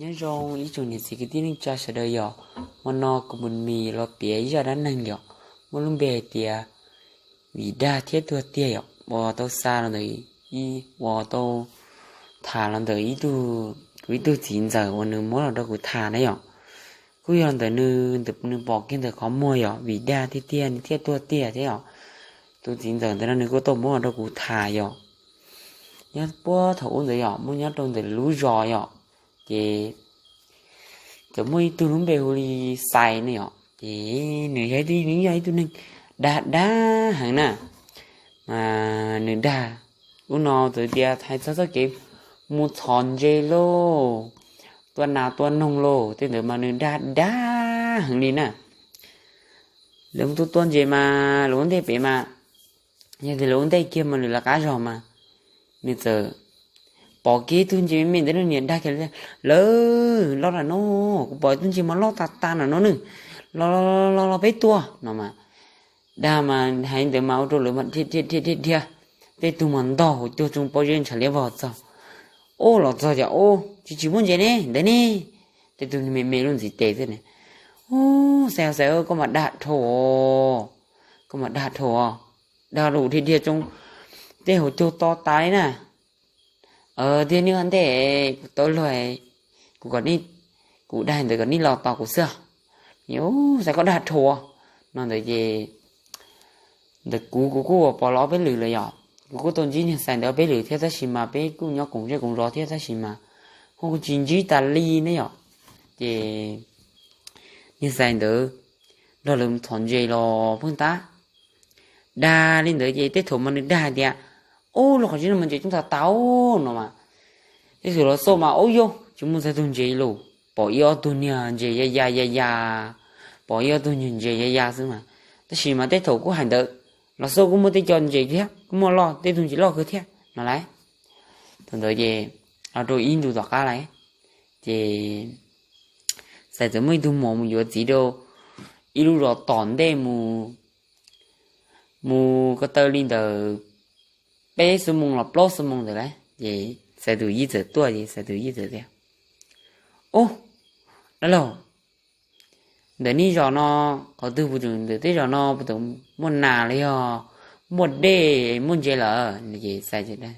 Nyob zoo ib tsoom niam txiv kwv tij neej tsa sawv daws yom, hmo no kuv mus mis los piav ib zaj dab neeg yom, muaj lub npe hais tias vim dag thiab tuag tiag yom. Uas tau xa los ntawm, uas tau tham los ntawm ib tug, kuv ib tug txiv ntxawm uas nws muab los rau kuv tham na yom. Kuj yog ntawm nws, nws pom kiag ntawm qhov muag yom, vim dag tiag tiag nws thiaj tuag tiag thiab yom. Tus txiv ntxawm ntawd no nws kuj tau muab los rau kuv tham yom. Nyob puag thaum ub ntawd yom, muaj nyob rau ntawm lub zos yom, ces txawm muaj ib tug lub npe hu li Xais ne yom, ces nws yog ib tug, nws yog ib tug neeg dag dag heev na, mas nws dag, ub no txawm tias hais txog txoj kev mus txhom ntses lauj, tua nas tua noog lauj, tej ntawd mas nws dag dag heev li na. Lawv mus tua tua ntses mas lawv ua ntej pem mas, yog tias lawv ua ntej kiag mas lawv lawv qab zog mas, nws txawm pom kiag ib tug ntses me me ntawd, niag dag kiag lawm, los nram no, kuv pom ib tug ntses mas loj tas tas nram no nws, los los los los peb tua no mas. Dag mas hais ntawd mas ua rau lawv mas dhia dhia dhia dhia, tej tug mas ntog hauv caug tsoo pob zeb ntshav liab vog txog. Ub, los txog cas ub tsis tsis muaj ntses ne ntawd ne, tej tug me me lub ntxiv tes xwb ne. Ub, Xais Xais, koj mas dag dhau, koj mas dag dhau, dag lus dhia dhia tsoo, tej hauv caug to tas li na. Tiag, nyob ntej kuv tau luag, kuv kom, kuv dag ntawd kom nej los tos kuv xwb. Xais, koj dag dhau no ntawd ces ntawm kuv, kuv kuj pom los ob peb lwm lawm yom, kuv kuj tau ntsib niag Xais ntawd ob peb lwm thiab, tab sis mas peb kuj nyob koom zej koom zos thiab, tab sis mas kuj tsis ntsib tas li ne yom. Ces niag Xais ntawd nrog lawv mus txhom ntses los pheej tab dag li ntawd ces tej thaum mas nws dag hais tias, ub, lub qhov zeb no mas ntses coob tas tas no mas, tej thaum los xauj mas ub yuj tsis muaj txog tug ntses lus, pom ib ob tug niag ntses ya ya ya ya, pom ib ob tug niag ntses ya ya xwb mas. Tab sis mas tej thaum kuj hais ntawd, los xauj kuj muaj tej co ntses thiab, kuj muaj loj, tej tug ntses loj kawg thiab no lauj. Thaum ntawd ces los rau ib ntus tom qab lawm, ces Xais txawm muaj ib tug hmo mus yuav txiv rau ib lub zos tom ntej mus, mus ko taw li ntawm peb xuab moos los plaub xuab moos ntawd lauj. Ces Xais tus yij txawm tuaj ces Xais tus yij txawm tias, ub, dab laug, ntawm nej zos no, qhov twg puas tseem, ntawm tej zos no puas tseem muaj nas los yog muaj dej muaj ntses lawm? Ces Xais,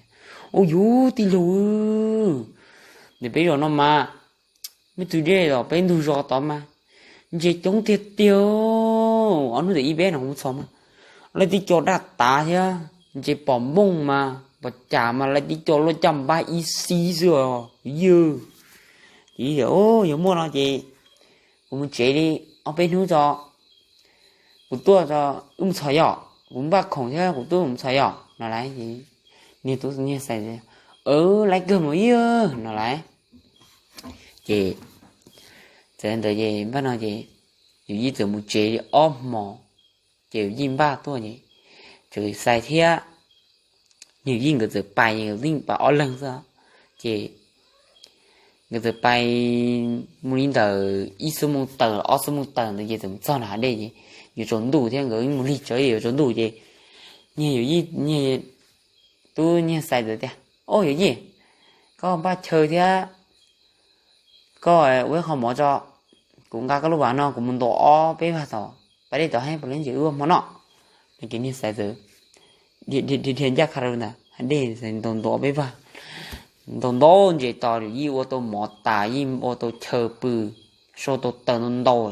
ub yuj tij laug, ntawm peb zos no mas muaj tus dej los peb ntug zos tod mas ntses coob tiag tiag, ob hnub ntawm ib peb no kuv mus txhom mas lawv tib co daj tav thiab ntses pom npooj mas pom cas mas lawv tib co luaj caj npab ib xib xwb os yawg. Ces yog muaj no ces kuv mus tsev li ob peb hnub tso, kuv tuaj, wb mus txhom yom, kuv npaj khoom thiab kuv tuaj mus txhom yom no lauj. Niag tub, niag Xais, laiv kawg mus ib no lauj. Ces txawm ntawd ces npaj no ces yawm yij txawm mus tsev li ob hmos, ces yawm yij npaj tuaj ces txawm Xais thiab yawm yij nkawd txawm pais, yeej pais ob leeg xwb. Ces nkawd txawm pais mus li ntawm ib xuab moos tawm ob xuab moos tawm ntawd ces txawm mus txog nram hav dej ces yuav tsaus ntuj thiab, nkawd mus lig tsawv yuav tsaus ntuj ces niag yawm yij, niag tub, niag Xais ntawd tias, o yawm yij, koj npaj chaw thiab koj ua ib qho mov tso, kuv nqa koj lub vas no kuv mus ntaus ob peb vag tom pas dej tod saib puas laib ntses wb ua hmo noj. Ces niag Xais txawm dhia dhia ncaj qha rau ntawm hav dej, ntaus ntaus ob peb vag, ntaus ntaus ntses tos, yij ua tau mov tas, yij ua tau chaw pw, sau tau taws ntau ntau.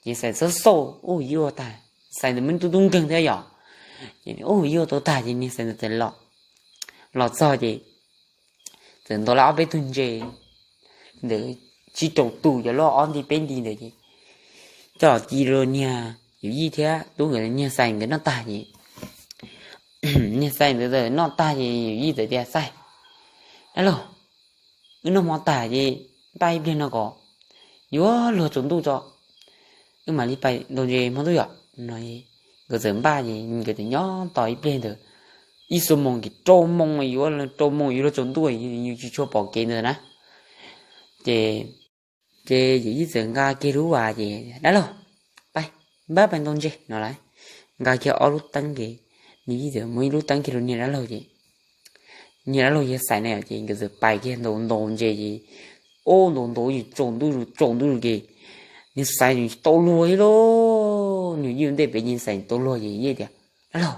Ces Xais xav xauj, ub, yij ua tag, Xais ntawd muaj ib tug tub nkeeg thiab yom. Ces ub, yij ua tau tag ces niag Xais ntawd txawm los, los txog ces txawm ntaus lawm ob peb tug ntses ntawd, tsib rau tus, cov loj ob nti peb nti ntawd ces coj los ci rau niag yawm yij thiab tub nkawd, niag Xais nkawd noj tag ces, niag Xais ntawd txawm noj tag ces yawm yij txawm tias, Xais, dab laug, wb noj hmo tag ces npaj ib pliag no kom yuav luag tsaus ntuj tso, wb mam li pais ntaus ntses hmo ntuj yom no. Nkawd txawm npaj ces nkawd txawm nyob tos ib pliag ntawd, ib xuab moos ces rau moos, yuav rau moos yuav luag tsaus ntuj, yus tsis tshua pom kev ntawd na. Ces, ces yawm yij txawm nqa kiag lub vas ces, dab laug, pais, npaj pais ntaus ntses no lauj. Nqa kiag ob lub teeb ces, nws yij txawm muab ib lub teeb kiag rau niag dab laug ces, niag dab laug yog Xais na ces nkawd txawm pais kiag ntaus ntaus ntses ces Ub, ntaus ntaus ces tsaus ntuj zus tsaus ntuj zus ces niag Xais tsis tau luag li lauj. Niag Yij ntej pem ces Xais tsis tau luag ces Yij tias, Dab laug,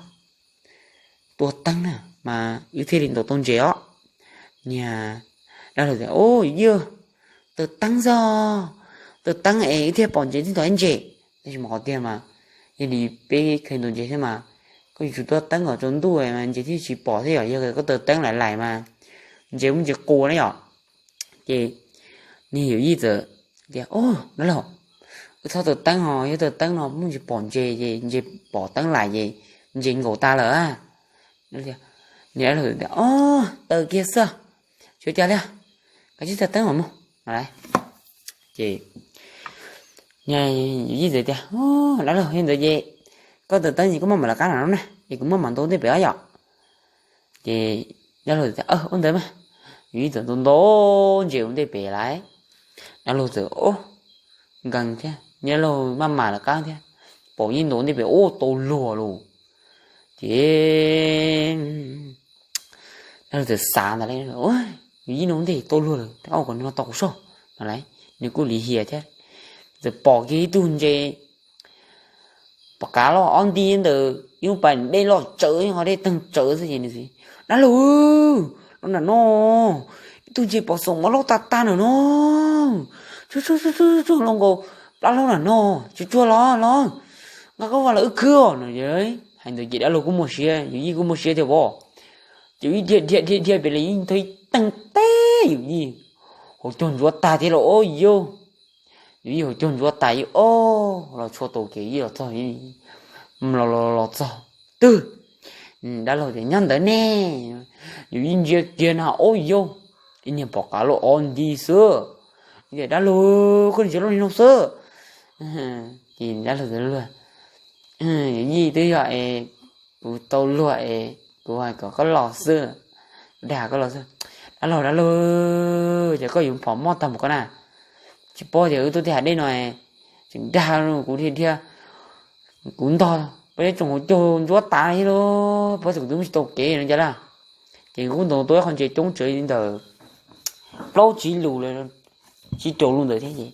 tua teeb na mas wb thiaj li ntaus tau ntses os. Niag dab laug tias, Ub, Yij, taws teeb xwb, taws teeb es wb thiaj pom ntses thiaj ntaus ntses. Tab sis mas qhov tiag mas yog li peb kheev ntaus ntses thiab mas koj yuav tsum tua teeb kom tsaus ntuj mas ntses thiaj tsis pom thiab yom, yog koj taws teeb laim laim mas ntses muaj ntses qus na yom. Ces niag Yij txawm tias, Ub, dab laug, wb txhob taws teeb ho, yog taws teeb no muaj ntses pom ntses ces ntses pom teeb laim ces ntses nkaum tas lawm. Niag dab laug tias, Ub, taws kiag xwb, tsis ua cas li, kav tsij taws teeb mam mus no lauj. Ces Yij txawm tias, Dab laug, yog ntawd ces koj taws teeb ces koj maj mam lawv qab no na es kuv maj mam ntaus ntej pem os yom. Ces dab laug tias, Ua ntawd mas. Yij txawm ntaus ntaus ntses ua ntej pem lauj. Dab laug txawm, ub, nkees thiab, niag dab laug maj mam lawv qab thiab, pom Yij ntaus ntej pem ub tau luag lauj. Ces dab laug txawm xav ntawd lauj, Yij ntaus ntej tau luag lawm, ua kom nws los tos kuv soj no lauj. Nws kuj lim hiam thiab, txawm pom kiag ib tug ntses pom qav loj ob nti ntawm ib lub pas dej loj tsawv, qhov dej teeg tsawv xwb ces nws, Dab laug, los nram no, ib tug ntses pom xoom mas loj tas tas nram no, tsuag tsuag tsuag tsuag los nkaus plab hlaub nram no, tsuag tsuag los los, nqa koj vaj los wb khwb os no. Hais ntawd ces dab laug kuj muaj siab, yawm yij kuj muaj siab thiab as. Ces yawm yij dhia dhia dhia dhia pem los yawm yij ntog ib teeg teb yawm yij hauv caug ntsuav tag thiab los os yawm. Yawm yij hauv caug ntsuav tas yawm yij los txog tau kev, yawm yij los txog, los los los txog twg, dab laug tias nyob ntawd ne. Yawm yij ntsia kiag na os yawm, ib niag pom qav loj ob nti xwb. Tias dab laug, koj ntsia loj li no xwb. Ces dab laug tias, Yawm yij, twb yog es kuv tau luag es kuv hais kom koj los xwb, dag koj los xwb. Dab laug, dab laug, ces koj yuav phom moj tag mus koj na. Tsis paub tias wb tuaj tej hav dej no tseem dag kuv dhia dhia, kuv ntog peb tsoom hauv caug ntsuav tas thiab lauj, paub tias kuv twb mus tsis tau kev no cas laj. Ces kuv ntaus tau ib qho ntses coob tsawv li ntawm plaub tsib lus, tsib rau lus ntawd thiab ces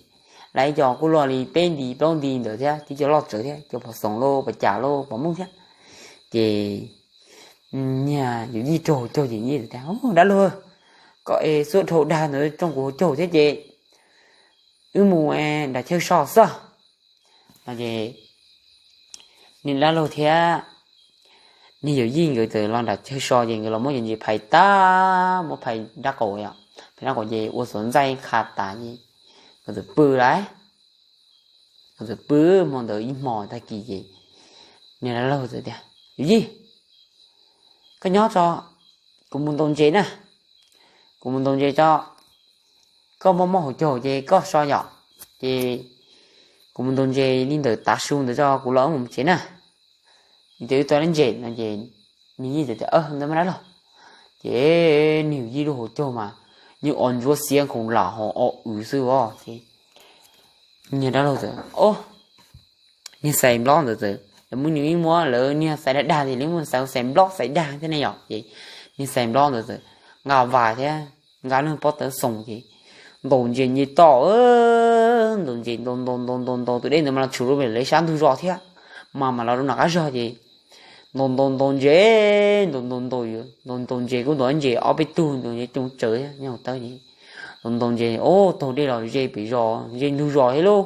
lawv cov kuj loj li peb nti plaub nti ntawd thiab, tib co loj tsawv thiab, cov pom xoom lauj, pom cas lauj, pom mooj thiab. Ces niag yawm yij raug hauv caug ces yawm yij tias, Dab laug, koj es xuab dhau dag ntawd tsoo kuv hauv caug thiab ces wb mus nram chaw so xwb. No ces niag dab laug thiab niag yawm yij nkawd txawm los nram chaw so ces nkawd los muab cov ntses phais tag, muab phais nraub qaum, phais nraub qaum ces ua xuv ntxaij qha tas ces nkawd txawm pw lawm. Nkawd txawm pw hmo ntawd ib hmos tag kis ces niag dab laug txawm tias, Yawm yij, koj nyob tso, kuv mus ntaus ntses na, kuv mus ntaus ntses tso, koj mob mob hauv caug ces koj so yom, ces kuv mus ntaus ntses li ntawm tav su ntawd tso kuv los wb mus tsev na, ces wb tau lab ntses no ces niag yij txawm tias, Ntawd mas dab laug. Ces niag yij lub hauv caug mas yeej o ntsuav xiav nkhaus lam ho o w xwb os ces niag dab laug txawm, niag xais nplob ntawd txawm muab nws ib muab lawv niag xais dag dag ces li muab xais, xais nplob xais dag thiab ne yom ces niag xais nplob ntawd txawm nqa vas thiab nqa lub pob tawv xoom ces ntaus ntses nce toj, ntaus ntses ntaus ntaus ntaus ntaus ntaus tus dej ntawd mas los tshwm rau pem lawv sab ntug zos thiab, mas mas los rau nram qab zog ces ntaus ntaus ntaus ntses, ntaus ntaus ntaus ntaus ntaus ntses kuj ntaus ntses ob peb tug ntaus ntses coob tsawv thiab nyob hauv tawb ces ntaus ntaus ntses, o, taug dej los ze pem zos, ze ntug zos thiab lauj.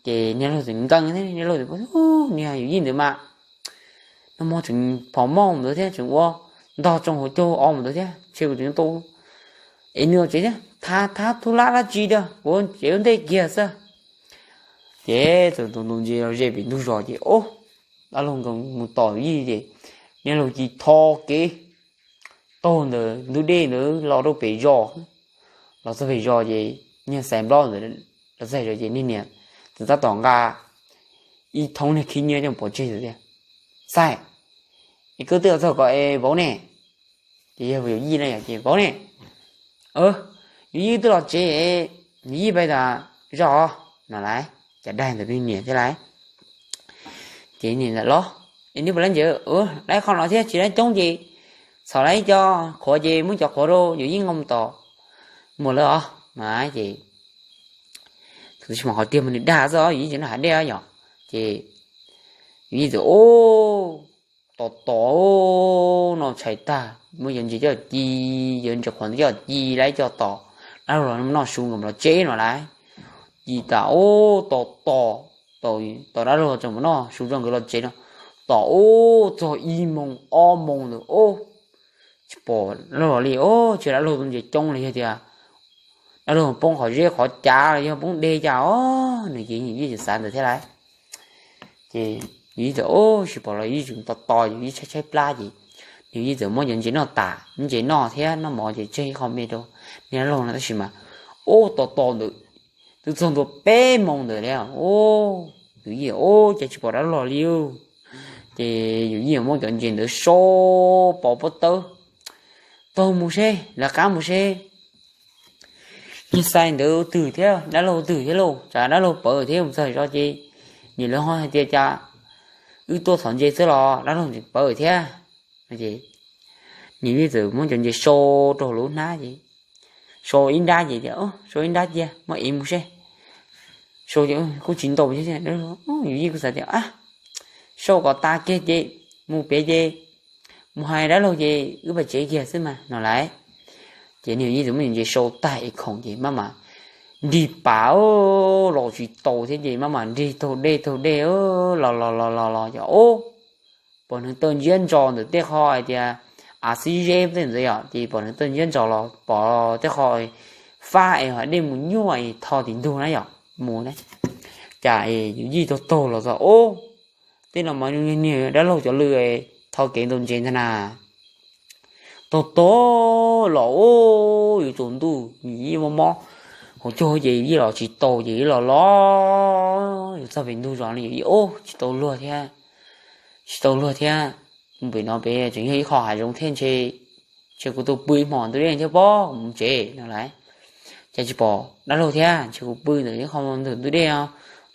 Ces niag laug txawm nkees thiab, niag laug txawm, Niag yawm yij ntawd mas nag hmo tseem phom moj ntawd thiab tseem ua ntog tsoo hauv caug o ntawd thiab, ntshe kuv tseem tau es nws tsev thiab, thab thab tub lab dab tsi tiag, kuv tsev ua ntej kiag xwb. Ces txawm ntaus ntaus ntses los ze pem ntug zos ces, o, dab laug nkees mus tos yij ces niag laug cia li tho kev taug ntawm ntug dej ntawd los rau pem zos. Los txog pem zos ces niag xais nplob ntawd, los txog zos ces niag niam txawm tab tom nqa ib thoob niag khib nyiab coj pov tseg tias, Xais, es koj twb los txog ko es vauv ne? Ces yog yawm yij na, ces vauv ne, yawm yij twb los tsev, yawm yij pais tom zos no lauj. Cas dag ntawm niag niam thiab lauj. Ces niam ntawd los, Es neb puas laib ntses? Laib qhov no thiab, tsis laib coob ces txhom laib ib co qhuav ces muab cov qhuav rau yawm yij nqa mus tom muam lawv os. Ces tus tsis mas qhov tiag mas nws dag xwb, yus yeej tsis noj hav dej yom. Ces yus yeej txawm ub, tos tos noj tshais tag muab cov ntses coj ci, cov ntses qhuav ntawd coj ci lawm coj tos dab laug los noj su nkawd los tsev no lawm. Ci tas ub tos tos, tos dab laug tseem mus noj su rau nkawd los tsev no, tos ub txog ib moos ob moos ntawd ub tsis pom dab laug los li. Ub, ntshai dab laug tus ntses coob los yog tias dab laug poob qhov zeb qhov cav los yog poob dej cas os, nws ces yus yeej tseem xav ntawd thiab lawm. Ces yus yeej txawm ub tsis pom los yus yeej tseem tos tos, yus yeej tshaib tshaib plab ces nws yeej txawm muab cov ntses noj tas, ntses noj thiab noj mov ces tseg ib qho me rau niag dab laug no tab sis mas ub tos tos ntawd twb txog ntua peb moos ntawd li. Ub, yus yeej ub cas tsis pom dab laug li. Ces yus yeej muab cov ntses ntawd so pov pob tawb, taug mus seb, lawv qab mus seb niag Xais ntawd ua twg thiab dab laug ua twg thiab lauj, tsam dab laug pawv thiab mus txog zos ces nim lawv ho hais tias cas wb tuaj thov ntses xwb los dab laug tseem pawv thiab. Ces nws yeej txawm muab cov ntses so rau lub hnab ces so ib nrab ces tias, so ib nrab cia muab ev mus seb. So kuj tsis ntau thiab, yus yeej kuj xav tias so kom tas kiag ces mus pem ces mus hais dab laug ces wb pais tsev kiag xwb mas no lawm. Ces nws yeej txawm muab cov ntses so tag ev khoom ces maj mam nrig pas los tsis tau thiab ces maj mam nrig taug dej taug dej los los los los los ces ub, pom neeg taw ntsiab ntsos ntawm tej qho hais tias av xib zeb tej ntawd yom, ces pom neeg taw ntsiab ntsos los pom tej qho fab es hav dej mus nyuaj es tho tim ntug na yom mus na. Cas yus yeej taug taug los txog ub, tej no mas niag dab laug cov lw tho kev ntaus ntses ntag na. Taug taug los ub, yuav tsaus ntuj yus yeej mob mob hauv caug ces yus yeej los tsis tau ces yus los los yus txog pem ntug zos no yus yeej ub tsis tau luag thiab, tsis tau luag thiab. Pem no pem tseem yog ib qho hav zoov thiab ntshe, ntshe kuv tuaj pw ib hmos ntuj dej thiab pob mus tsev no lawm. Cas tsis pom dab laug thiab, ntshe kuv pw ntawm ib qho ntawm ntug dej no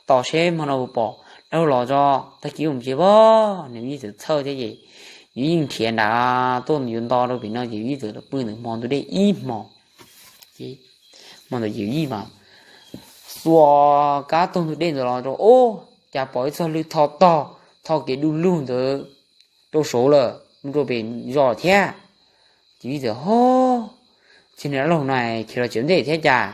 tos seb hmo no puas pom dab laug los tso, tag kis mus tsev pob. Nws yeej txawm txhawj thiab ces yus yeej nrhiav nrad tuaj yuav nto rau pem no ces yus yeej txawm los pw ntawm hmo ntug dej ib hmos. Hmo ntawd yus yeej mas xuas kab taug ntug dej ntawd los rau ub, cas pom ib txog lw tho tog, tho kev du lug ntawd rau saud lawm mus rau pem zos thiab. Ces yus yeej txawm ho, ntshe niag dab laug no khiav los tsev ntej thiab cas.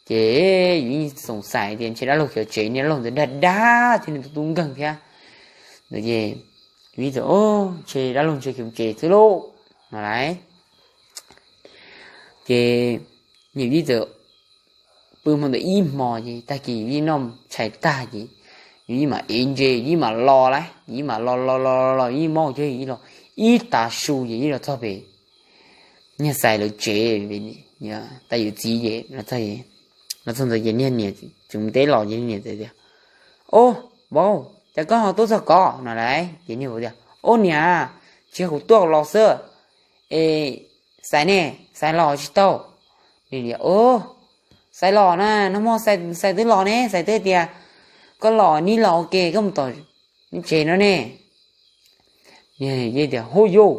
Ces yus yeej xoom xaim tias ntshe dab laug khiav tsev, niag dab laug ntawd dag dag thiab nws tus tub nkeeg thiab ntawd ces yus yeej txawm, ntshe dab laug ntshe khiav tsev xwb lauj no lawm. Ces yus yeej txawm pw hmo ntawd ib hmos ces tag kis yus yeej noj tshais tag ces yus yeej mam ev ntses, yus yeej mam los lawm, yus yeej mam los los los los, yus yeej mob cag los ib tav su ces yus los txog pem niag Xais lawv tsev, tais yus txiv ces los txog ntawd ces niag niam tseem mus teb los ces niam txawm tias, Ob, vauv, cas koj ho tuaj txog ko no lawm? Ces niag vauv tias, Ob niam, tsis yog kuv tuaj los xwb es Xais ne, Xais los tsis tau. Niag tias, Xais los na, nag hmo Xais twb los ne, Xais twb tias koj los neb los ua ke koj mus tom neb tsev no ne. Tias, Hu yus,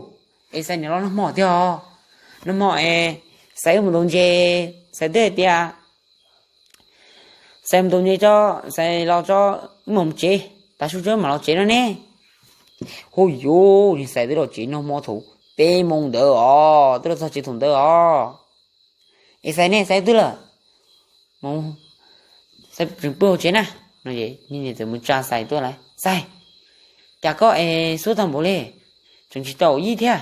es Xais niam los nag hmo tiag os? Nag hmo es Xais wb mus ntaus ntses, Xais twb hais tias Xais mus ntaus ntses tso, Xais los tso, wb mam mus tsev, tav su tso wb mam los tsev no ne. Hu yus, niag Xais twb los tsev nag hmo thaum peb moos ntawd os, twb los txog tsev thaum ntawd os. Es Xais ne, Xais twb lawm? Xais tseem pw hauv tsev na. No ces niag niam txawm mus tsa Xais tuaj lawm, Xais, cas koj es xub tag npaum li, tseem tsis tau yij thiab?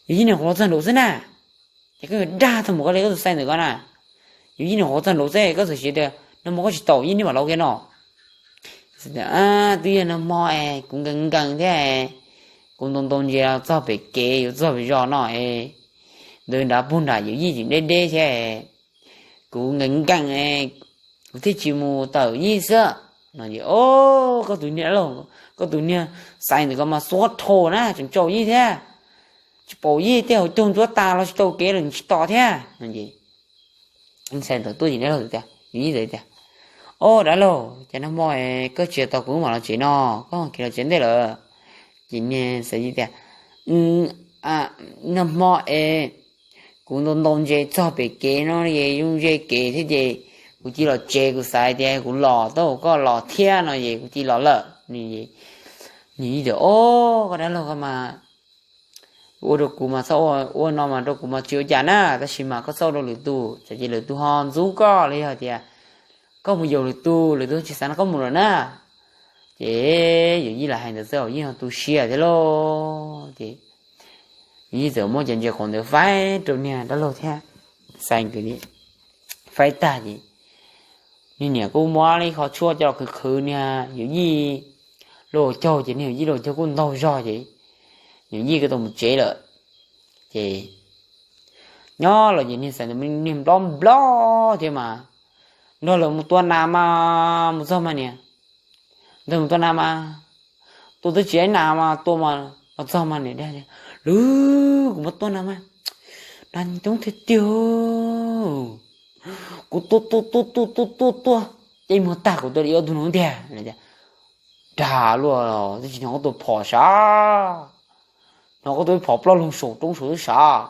Yus yij niag qhuav txog nraud xwb na. Ces koj yuav dag tag npaum ko li koj tus Xais ntawm ko na. Yus yij niag qhuav txog nraud xwb koj txawm siv tias nag hmo koj tsis tau yij neb mam los ua ke no. Twb yog nag hmo es kuv nkees nkees thiab, kuv ntaus ntaus ntses los txog pem kev yuav txog pem zos no es, ntawd nrad puag nram yus yij tseem deb deb thiab, kuv nkees nkees, kuv thiaj tsis mus tawm yij xwb. No ces, Ob, koj tus niag, koj tus niag Xais ntawm ko mas xuab dhau na, tseem tsaus yij thiab, tsis paub yij tej hauv caug ntsuab tas los tsis tau kev los tsis tos thiab. No ces Xais ntawd tuaj ces dab laug tias, yus yij ntawd tias, Ob dab laug, cas nag hmo es koj tsis tos kuv mam los tsev no, koj khiav los tsev ntej lawm? Ces niag Xais tias, Nag hmo es kuv ntau ntau ntses txog pem kev no es zoo ze kev thiab ces kuv cia los tsev, kuv xav tias kuv los tau, koj los thiab no es kuv cia los lawm. Nws yeej tias, Au, koj dab laug, koj mas ua rau kuv mas txhob ua no mas rau kuv mas tsis ua cas na, tab sis mas koj txhob ua rau lwm tus, tsam ces lwm tus ho ntxub koj los yog tias koj mus yaum lwm tus, lwm tus tsis xav nrog koj mus lawm na. Ces yawm yij lam hais ntawd xwb yeej ho tu siab thiab lauj. Ces yawm yij txawm muab cov ntses qhuav ntawd faib rau niag dab laug thiab Xais nkawd faib tag ces niag niam kuj muab ib qho tshuaj coj los qhwv qhwv niag yawm yij lub caug ces niag yawm yij lub caug kuj ntaug zog ces yawm yij kuj tau mus tsev lawm. Ces nyob los ces niag Xais ntawd niag nplob nplob thiab mas, nrog lawv mus tua nas mas mus txog mas niam, ntawd mus tua nas mas tua twb tsis ib nas mas tua mas los txog mas niam, Lwm, kuv mus tua nas mas nas coob tiag tiag, kuv tua tua tua tua tua tua tua ces muag tag kuv tua li ob tug no tiag. Dag luaj, twb tsis hnov koj tua phom sav, hnov koj tua ib phom ploj lug saum roob saud xwb sav.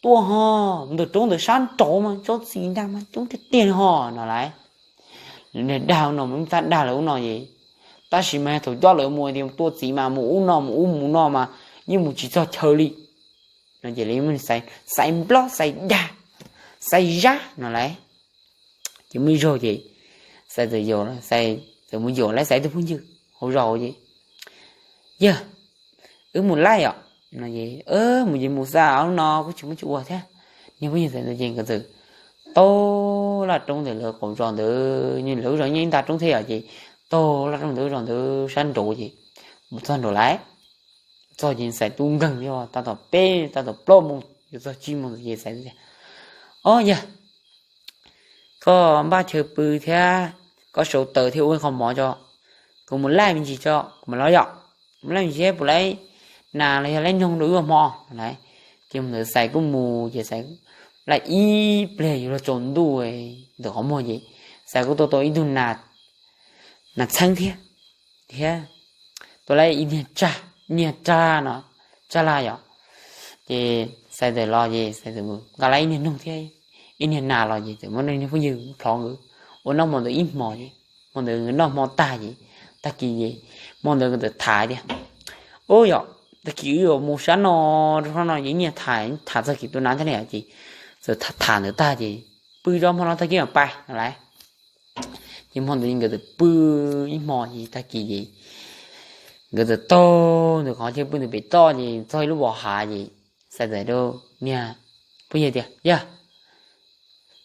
Tua ho, ntawm roob ntawm sab nraud mas tsob txiv ntag mas coob tiag tiag ho no lauj. Dag no mas ib txhab dag lawv ub no es, tab sis mas thaum coj lawv mus tias tua txiv mas mus ub no mus ub mus no mas yeej mus tsis txog chaw li. No ces lawv Xais nplob, Xais dag, Xais zab no lauj. Ces muaj ib zaug ces Xais txawm yaum, Xais txawm mus yaum lawv Xais ib tug phooj ywg hauv zos ces, Yawg, wb mus laij os. No es, Mus ces mus xwb, hnub no kuj tsis muaj tsis ua thiab. Niag phooj ywg Xais ntawd ces nkawd txawm taug laj roob ntawm lawv qaum zos ntawd, lawv zos nyob ib nta roob thiab yom, ces taug laj roob ntawd zos ntawd sab nraud ces mus txog nraud lawm. Txog ces Xais tub nkeeg yog tab tom peb tab tom plaub moos yuav txog tsib moos ntawd ces Xais tias, Au yawg, koj npaj chaw pw thiab koj sau taws thiab ua ib qho mov tso, kuv mus laij me ntsis tso kuv mam los yom. Mus laij me ntsis puas laij nas los yog laij noog rau wb ua hmo lauj. Ces mus ntawd Xais kuj mus ces Xais laij ib pliag yuav luag tsaus ntuj ntawm qhov muag ces Xais kuj tua tau ib tug nas txheeb thiab, thiab tua laij ib niag tsag, niag tsag no, tsag laj yom. Ces Xais txawm los ces Xais txawm nqa laij ib niag noog thiab ib niag nas los ces txawm muab niag phooj ywg plhov nkawd ua noj hmo ntawd ib hmos ces hmo ntawd nkawd noj hmo tag ces tag kis ces hmo ntawd nkawd txawm tham tias, Ub yom, tag kis wb yuav mus sab no rau no ces nyiaj tham tham txog kev tua nas thiab ne ces txawm tham tham ntawd tag ces pw zov hmo no tag kis mam pais no lauj. Ces hmo ntawd nkawd txawm pw ib hmo ces tag kis ces nkawd txawm taug ntawm qhov chaw pw ntawd pem toj ces txog ib lub vos hav ces Xais txawm rau niag phooj ywg tias, Yawg,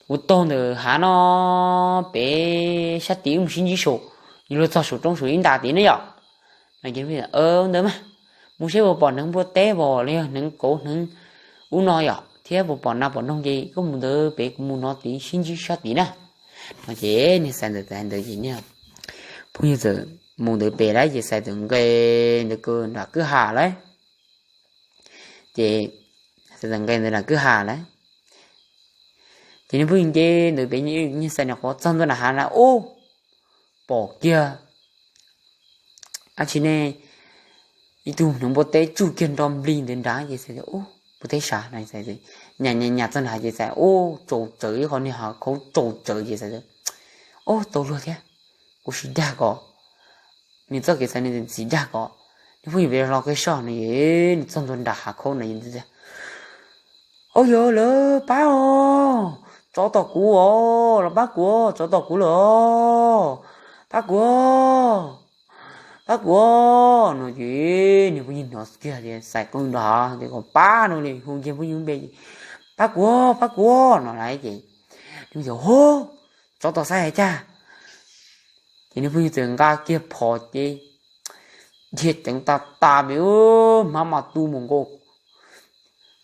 kuv taug ntawm hav no pem sab tid wb mus sib ntsib saum, yuav luag txog saum roob saum ib nta tid ne yom. No ces ntawd mas mus seb puas pom hneev npua teb vos los yog hneev kauv hneev ub no yom, thiab puas pom nas pom noog ces koj mus ntawd pem kuv mus no tid sib ntsib sab tid na. No ces niag Xais ntawd txawm hais ntawd ces niag phooj ywg txawm mus ntawd pem lawm ces Xais txawm nqes ntawd nram kwj ha lawm. Ces Xais txawm nqes ntawd nram kwj ha lawm. Ces niag phooj ywg nce ntawd pem, niag Xais nyuam qhuav txog ntua nram hav na ub, pom kiag dab tsi ne, ib tug hneev npua teb tsuj kiag nro nplig ntawd nrad ces Xais tias, Ub, npua teb sav no. Nyas nyas nyas txog nrad ces Xais ub tsaus tsawv, ib qho niag hav khaub tsaus tsawv ces Xais tias, Ub, tau luag thiab, kuv sim dag kom, nws txoj kev xav nws txiv dag kom niag phooj ywg pem los qe soj no. Nws txog ntua nram hav khaub no tias, Au yog lawm, pab os, tsov tom kuv os, los pab kuv, tsov tom kuv lawm os, pab kuv, pab kuv no. Ces niag phooj ywg hnov kiag tias Xais qw nrad tias kom pab no li, hu kiag phooj ywg npe, Pab kuv, pab kuv no lauj. Ces nws tias, Hov, tsov tom Xais hais cas? Ces niag phooj ywg txawm nqa kiag phom ces dhia ceev tas tas pem, hmab mas tu mus nkaus,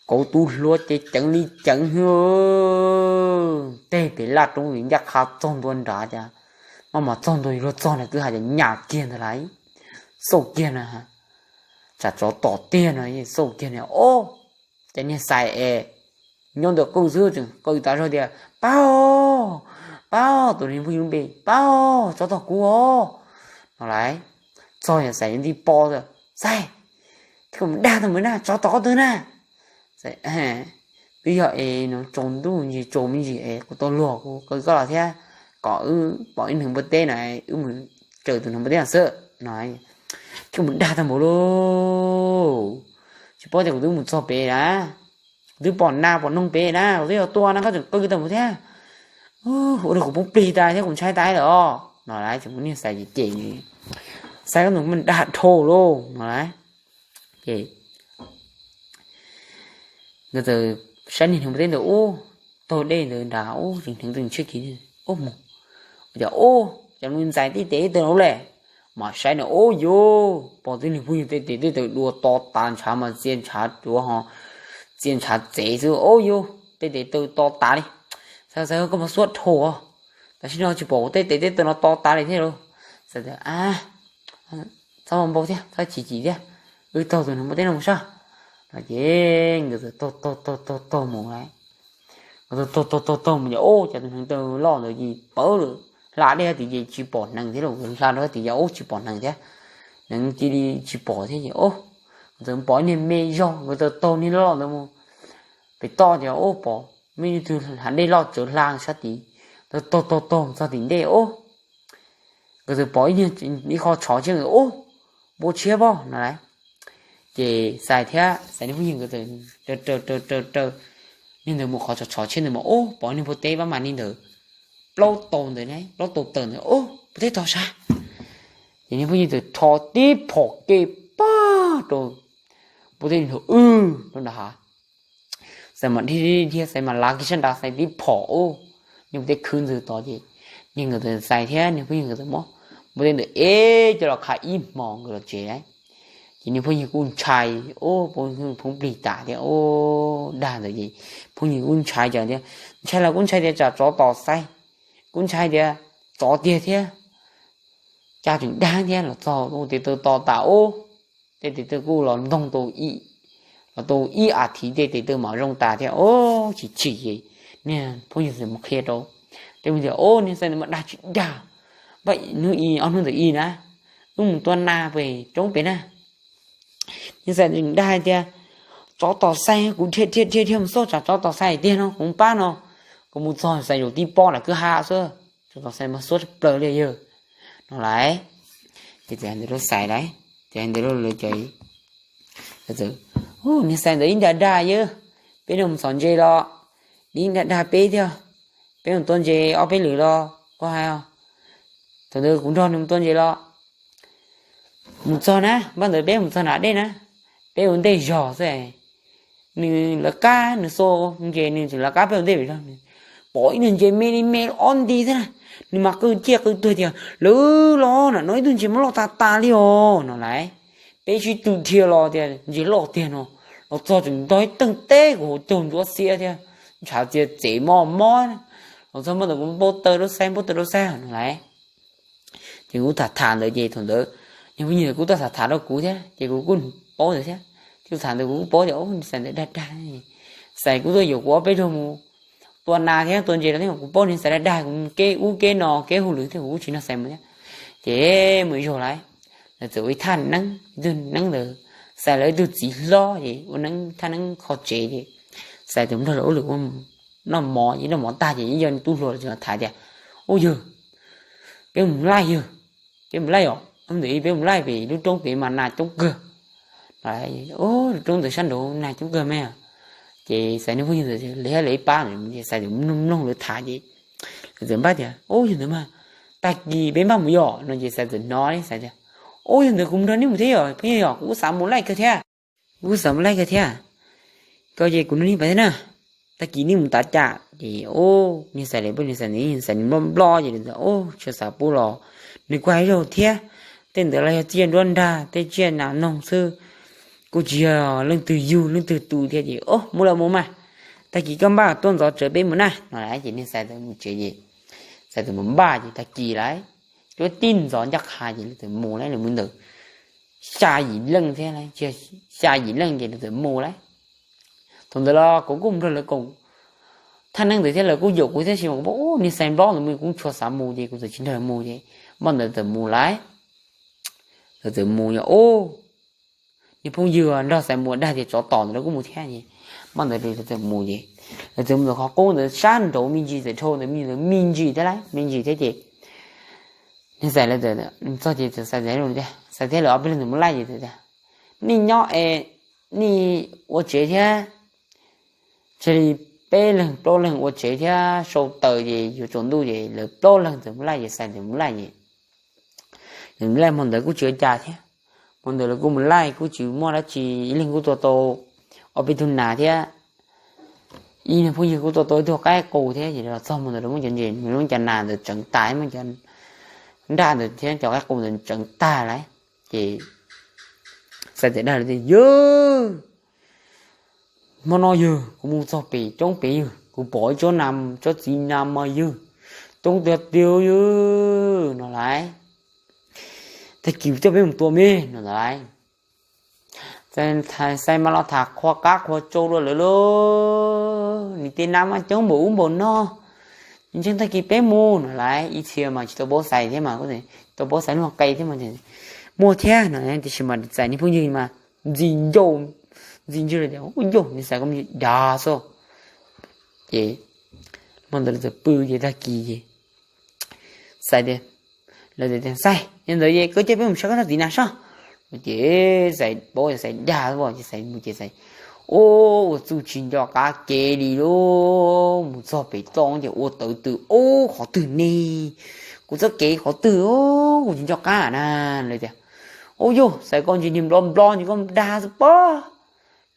kauv tu hluav ces ceev li ceev xwb, teg pem laj roob ncaj qha txog ntua nrad cas, maj mam txog ntua luag txog nrad kwj ha ces nyas kiag ntawd lauj, xauj kiag na, tsam tsov tom tiag no, xauj kiag na, Ob, ces niag Xais es nyob ntawm qwj xwb tseem qw tas zog tias, Pab os, pab os, tus niag phooj ywg npe, Pab os, tsov tom kuv os no lauj. Txog yog Xais nti po, Xais, koj mus dag tau mus na, tsov tom koj twg na? Xais, wb yog es no tsaus ntuj ntsis tsaus me ntsis es kuv tau luag kuv qw koj los thiab, kom wb pom ib hneev npua teb na, wb mus raws tus hneev npua teb no xwb no. Thiaj mus dag tag npaum li, tsis paub tias kuv twb mus txog pem na, kuv twb pom nas pom noog pem na, kuv twb yuav tua na koj tseem qw tag npaum thiab. Ua rau kuv poob plig tas thiab kuv ntshai tas lawm os no lauj. Ces niag Xais cem cem, Xais koj tus dag dhau lauj no lauj. Ces nkawd txawm saib niag hneev npua teb ntawd ub, taug dej ntawd nrad ub, tseem hneev tseem tshiab kiag ub mus, ua cas ub cas nws ntxais tej tes tej taw no ub le. Mas saib no ub yuv, pom tib niag phooj ywg tej tes tej taw dua to tas, ntshav mas txia ntshav duav ho txia ntshav txev xwb ub yuv, tej tes taw to tas li. Xais, Xais koj mas xuab dhau, tam sim no tsis pom kuv tej tes tej taw no to tas li thiab lauj. Xais tias, txhob ua npau thiab txhob chim chim thiab, wb taug tus hneev npua teb no mus saib no. Ces nkawd txawm taug taug taug taug taug mus lauj. Nkawd taug taug taug taug mus ces ub cas tus hneev taw loj ntawd ces pawv lawm, hla dej hab tid ces tsis pom hneev thiab lauj, hla rau hab tid ces ub tsis pom hneev thiab, hneev cia li tsis pom thiab ces ub, nkawd txawm pom ib niag me zog, nkawd txawm taug niag loj ntawd mus pem toj ces ub pom muaj ib tug hav dej loj tsawv hla sab tid. Taug taug taug mus txog tim ntej ub, nkawd txawm pom ib qho tshov tshiab, nkawd ub, npau tshiab pob no lauj. Ces Xais thiab Xais niag phooj ywg nkawd txawm raws raws raws raws niag ntawd mus qhov tshov tshov tshiab ntawd mas ub pom niag npua teb pab mas li ntawd plaub tau ntawd, plaub tau tawm ntawd ub, npua teb tog sab. Ces niag phooj ywg txawm rho tib phom kev pag rau npua teb nrov wb rau nram hav. Xais mas dhia dhia, Xais mas lav kiag sab nrad, Xais tib phom ub, niag npua teb khwb ntxwg tod ces niag nkawd txawm, Xais thiab niag phooj ywg nkawd txawm muab npua teb ntawd ev coj los qha ib hmos nkawd los tsev lauj. Ces niag phooj ywg kuj ntshai ub, poob plig tas thiab ub, dag ntawd ces phooj ywg kuj ntshai cas tias, ntshai los kuj ntshai tias tsam tsov tom Xais, kuj ntshai tias tsov tiag thiab, cas tseem dag thiab, los txog ua tes taw to tas ub, tej tes taw kuj los ntoog tau, los tau ib as thiv tej tes taw mam zoo tas thiab ub, chim chim ces niag phooj ywg txawm mus qhia rau tej mus tias, Ub, niag Xais ntawd mas dag tsis dag, npaj hnub i ob hnub ntawm i na, wb mus tua nas pem roob pem na. Niag Xais ntawd dag hais tias, tsov tom Xais, kuv dhia dhia dhia dhia mus xauj tsam tsov tom Xais tiag no kuv pab no. Kuv mus txog Xais zaum tib pob lam kwj ha xwb, tsov tom Xais mas xuab tshaj plaws li yawg no lauj. Ces txawm hais ntawd rau Xais lauj, ces hais ntawd rau lawv ces, Ub, niag Xais ntawd ib nra dag yawg, peb nrog mus txhom ntses los, nws ib nra dag peb thiab, peb mus tua ntses ob peb lwm los ua hais os. Thaum ntawd kuv nrog nws mus tua ntses los, mus txog na, npaj ntawd peb mus txog nram dej na, peb ua ntej zog xwb, nws lawv qab nws xua ntses nws tseem lawv qab peb ua ntej pem zog, nws pom ib tug ntses me li me ob nti thiab na, nws mas qw ciaj qw tuag tias, Lawv los na, no ib tug ntses mas loj tas tas li os no lauj. Peb sib tw dhia los tias ntses loj tiag no, los txog tseem ntog ib teeg teb kuv hauv caug ntsuab xiab thiab, ntshav txia txev mos mos. Los txog npaj ntawd kuv npau taws rau Xais, npau taws rau Xais no lauj. Ces kuv tham tham ntawd ces thaum ntawd niag phooj ywg kuj tuaj tham tham rau kuv thiab ces kuv kuj paub ntawd thiab. Ces kuv tham ntawd kuv kuj paub tias, Ub, niag Xais ntawd dag dag, Xais kuj tuaj yaum kuv ob peb zaug mus tua nas thiab tua ntses los thiab, kuv paub niag Xais dag dag, kuv kev ub kev no kev hauj lwm thiab kuv kuj tsis nrog Xais mus thiab. Ces mus ib zaug lauj, lawv txawm ua ib thaj neeb, ib tug neeb ntawd, Xais lawv ib tug txiv hlob ces ua neeb, thaj neeb qhov tsev ces Xais txawm nrog lawv ua lwm ua noj mov, noj mov tag ces yeej yog nws tub hluas los tham tias, Ub yawg, peb mus laij yawg, peb mus laij os, ntawm ib peb mus laij pem lub roob pem mas nas coob kawg. Lub roob ntawd sab nraud nas coob kawg me. Ces Xais niag phooj ywg ntawd thiab lawv ib pab ces Xais txawm mloog mloog lawv tham ces lawv txawm npaj tias, Ub, yog ntawd mas tag kis peb npaj mus yom no ces Xais txawm hnov li Xais tias, Ub, yog ntawd kuv nrog nej mus thiab yom, phooj ywg yom, kuv kuj xav mus laij kawg thiab. Kuv kuj xav mus laij kawg thiab. Koj ces kuv nrog nej pais thiab na. Tag kis nej mus tav cas? Ces ub, niag Xais lawv pab niag Xais ntawd, Xais nws nploj nploj ces lawv tias, Ub, tsis xav pub los nws kuj hais zaug thiab. Tej ntawd los yog tsiaj nruab nrag, tej tsiaj nas noog xwb, kuj tsis yog leej twg yug leej twg tu thiab ces, Ub, mus los mus mas, tag kis koj npaj tuaj ntxov tsawv peb mus na no lauj. Ces niag Xais txawm mus tsev ces Xais txawm mus npaj ces tag kis lauj, cuab tib ntxov ncaj qha ces lawv txawm mus lauj, lawv mus ntawm xya yim leej thiab, xya yim leej ces lawv txawm mus lauj. Thaum ntawd los kuv kuj mus nrog lawv koom thaj neeb ntawd thiab, lawv kuj yaum kuv thiab, tab sis mas kuv paub niag Xais nploj ntawd mas kuv tsis xav mus ces kuv txawm tsis nrog lawv mus ces npaj ntawd txawm mus lauj. Lawv txawm mus yog ub, niag phooj ywg nrog Xais mus dag tias tsov tom ntawd lawv kuj mus thiab ces Hmo ntawd lawv txawm mus ces lawv txawm mus ntawm qhov qub ntawd sab nraud me ntsis, txawm dhau ntawd me ntsis thiab lauj, me ntsis thiab ces niag Xais lawv txawm txog ces txawm Xais tias, Xais thiab lawv ob peb leeg ntawd mus laij ces tias, Nej nyob es nej ua tsev thiab, cia li peb leeg plaub leeg ua tsev thiab sau taws ces yuav tsaus ntuj ces lawv plaub leeg txawm mus laij ces Xais txawm mus laij ces, laij hmo ntawd kuj tsis ua cas thiab. Hmo ntawd lawv kuj mus laij kuj tsis muaj dab tsi, ib leeg kuj tua tau ob peb tug nas thiab, ib niag phooj ywg kuj tua tau ib tug qaib qus thiab ces los txog hmo ntawd lawv muab cov ntses, lawv muab cov nas ntawd tseev tas, muab cov nraj ntawd thiab cov qaib qus ntawd tseev tag lawm. Ces Xais txawm dag lawv tias, Yawg, hmo no yawg, kuv mus txog pem roob pem yawg, kuv pom ib tsob nas, tsob txiv nas mas yawg, toob tiag tiag yawg no lauj. Tag kis coj peb mus tua me no ntag lauj. Xais mas los tham qhua qab qhua tsau dua lawv lauj, Nws tej nas mas coob npaum ub npaum no, ntseeg tag kis peb mus no lauj. Ib txhia mas tsis tau paub Xais thiab mas, tsis tau paub Xais lub qe thiab mas, muaj thiab no tiam sis mas Xais niag phooj ywg mas ntxim ncauj, ntxim ntsis li tias, Ub yauj, niag Xais koj me ntsis dag xwb. Ces hmo ntawd lawv txawm pw ces tag kis ces Xais tias, lawv tias, Xais, yog ntawd ces koj coj peb mus saib koj tsob txiv nas soj. Ces Xais paub Xais dag xwb ces Xais mus ces Xais, Ub, ua txuj tsis nco qab kev li lauj, mus txog pem toj ces ua tawv tws, Ub, qhov twg ne? Kuv txoj kev qhov twg? Kuv tsis nco qab na. Lawv tias, Ub yauj, Xais koj ntse niag nplob nplob ces koj dag xwb pob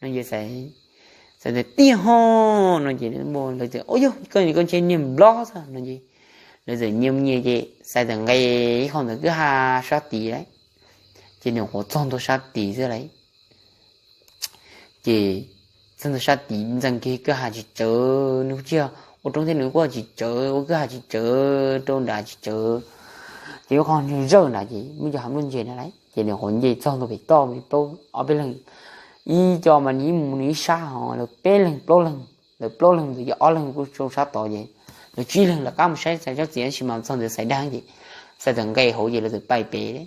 no ces Xais tias, Tiag ho no ces lawv tias, Ub yauj, koj ntse niag nplob xwb no ces lawv txawm nyias mus nyias ces Xais txawm nqes ib qho ntawm kwj ha sab tid lawm, ces nws qhuav txog ntua sab tid xwb lauj. Ces txog ntua sab tid ntxees kiag kwj ha tsis tsawv, nws kuj tsis yog ua roob thiab nws kuj tsis tsawv, ua kwj ha tsis tsawv, rau nrad tsis tsawv, ces ua qhov nws zawj nrad ces muaj cov hav nplooj ntse na lauj, ces nws qhuav nce txog ntua pem toj, ob peb leeg, ib co mas nws ib mus nws ib sab ho lawv peb leeg plaub leeg, lawv plaub leeg ntawd ces ob leeg kuj rau sab tod ces lawv tsib leeg lawv qab mus saib Xais tsob txiv tab sis mas txog ntawd Xais dag ces Xais txawm nqes hauv ces lawv txawm pais pem,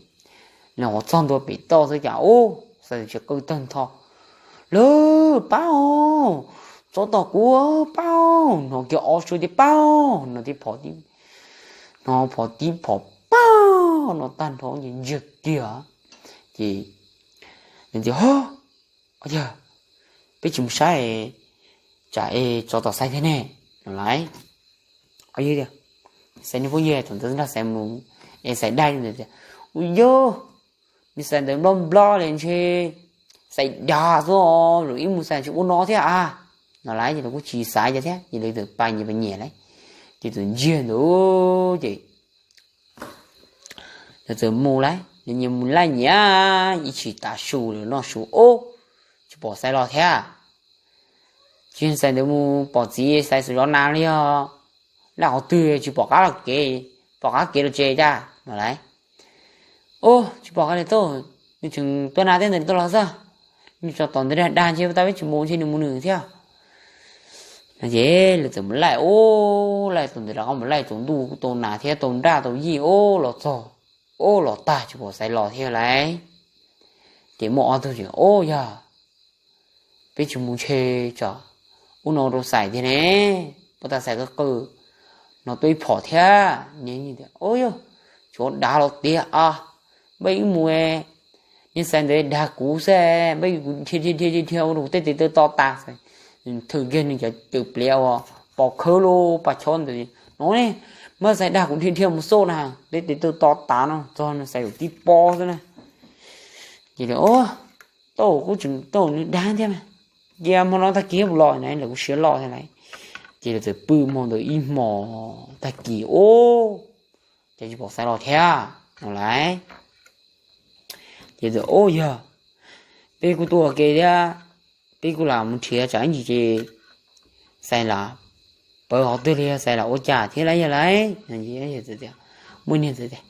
nws qhuav txog ntua pem toj xwb cas ub Xais txawm tsis qw tawg ntho, Lawv pab os, tso tom kuv pab os, no kiag ob suab tias pab os no tib phom, no phom tib phom pab no tag nrho ces ntsiag kiag ces nws tias, Ho, yog peb tsis mus saib tsam es tsov tom Xais thiab ne no lauj. Yog tias Xais niag phooj ywg thaum ntawd nrog Xais mus es Xais dag li ntawd tias, Ub yauj, niag Xais ntawd nplob nplob li ntshe Xais dag xwb, zaum ib mus Xais tsis ua no thiab a no lauj. Ces lawv kuj tsis xav cas thiab ces lawv txawm pais nyias pais nyias lauj, ces txawm ntsiag ntawd ces lawv txawm mus lauj, nyias mus laij nyias ib tshim tav su lawm noj su ub, tsis pom Xais los thiab. Tsis Xais ntawd mus pom txiv Xais xauv zov nas li os, laj qhov twg tsis pom qab los kev, pom qab kev los tsev cas no lauj. Ub, tsis pom qab li tau, nws tseem tua nas tej ntawd tuaj los xwb, nws tso tom ntawd dag dag ntshe ua tau peb tsis mus ntshe nws mus nws thiab. Ces lawv txawm mus laij ub, laij tau ntawd rov qab mus laij tsaus ntuj kuj tau nas thiab tau nraj tau yij ub los txog, ub los tag tsis pom Xais los thiab lauj. Ces muaj ob tug tias, Ub yog peb tsis mus ntshe tsam ub no rau Xais tiag ne, ua tau Xais qw qw no tuaj ib phom thiab. Ub yog, tsuav dav los tiag os, npaj wb mus, niag Xais ntawd dag kuv xwb, npaj kuv dhia dhia dhia dhia ua rau kuv tej tes taw to tas, thwm kiag nws cov cawm pliav uas pos khawb lub pas chob ntawd no, npaj Xais dag kuv dhia dhia mus xwb na, tej tes taw to tas no txog Xais yuav tib pob xwb na. Ces lawv, Tau kuj tseem tau nws dag thiab mas, cia hmo no tag kis mus los na, lawv kuj siab loj thiab lauj. Ces lawv txawm pw hmo ntawd ib hmos tag kis ub, ces tsis pom Xais los thiab no lauj. Ces txawm, Ub yog, peb kuj tuaj ua ke thiab, peb kuj lam mus nrhiav tsam ib ntsis ces Xais lam pawv qhov twg li, Xais lam ua cas thiab lauj yog lauj. Muaj niag ntawd tias,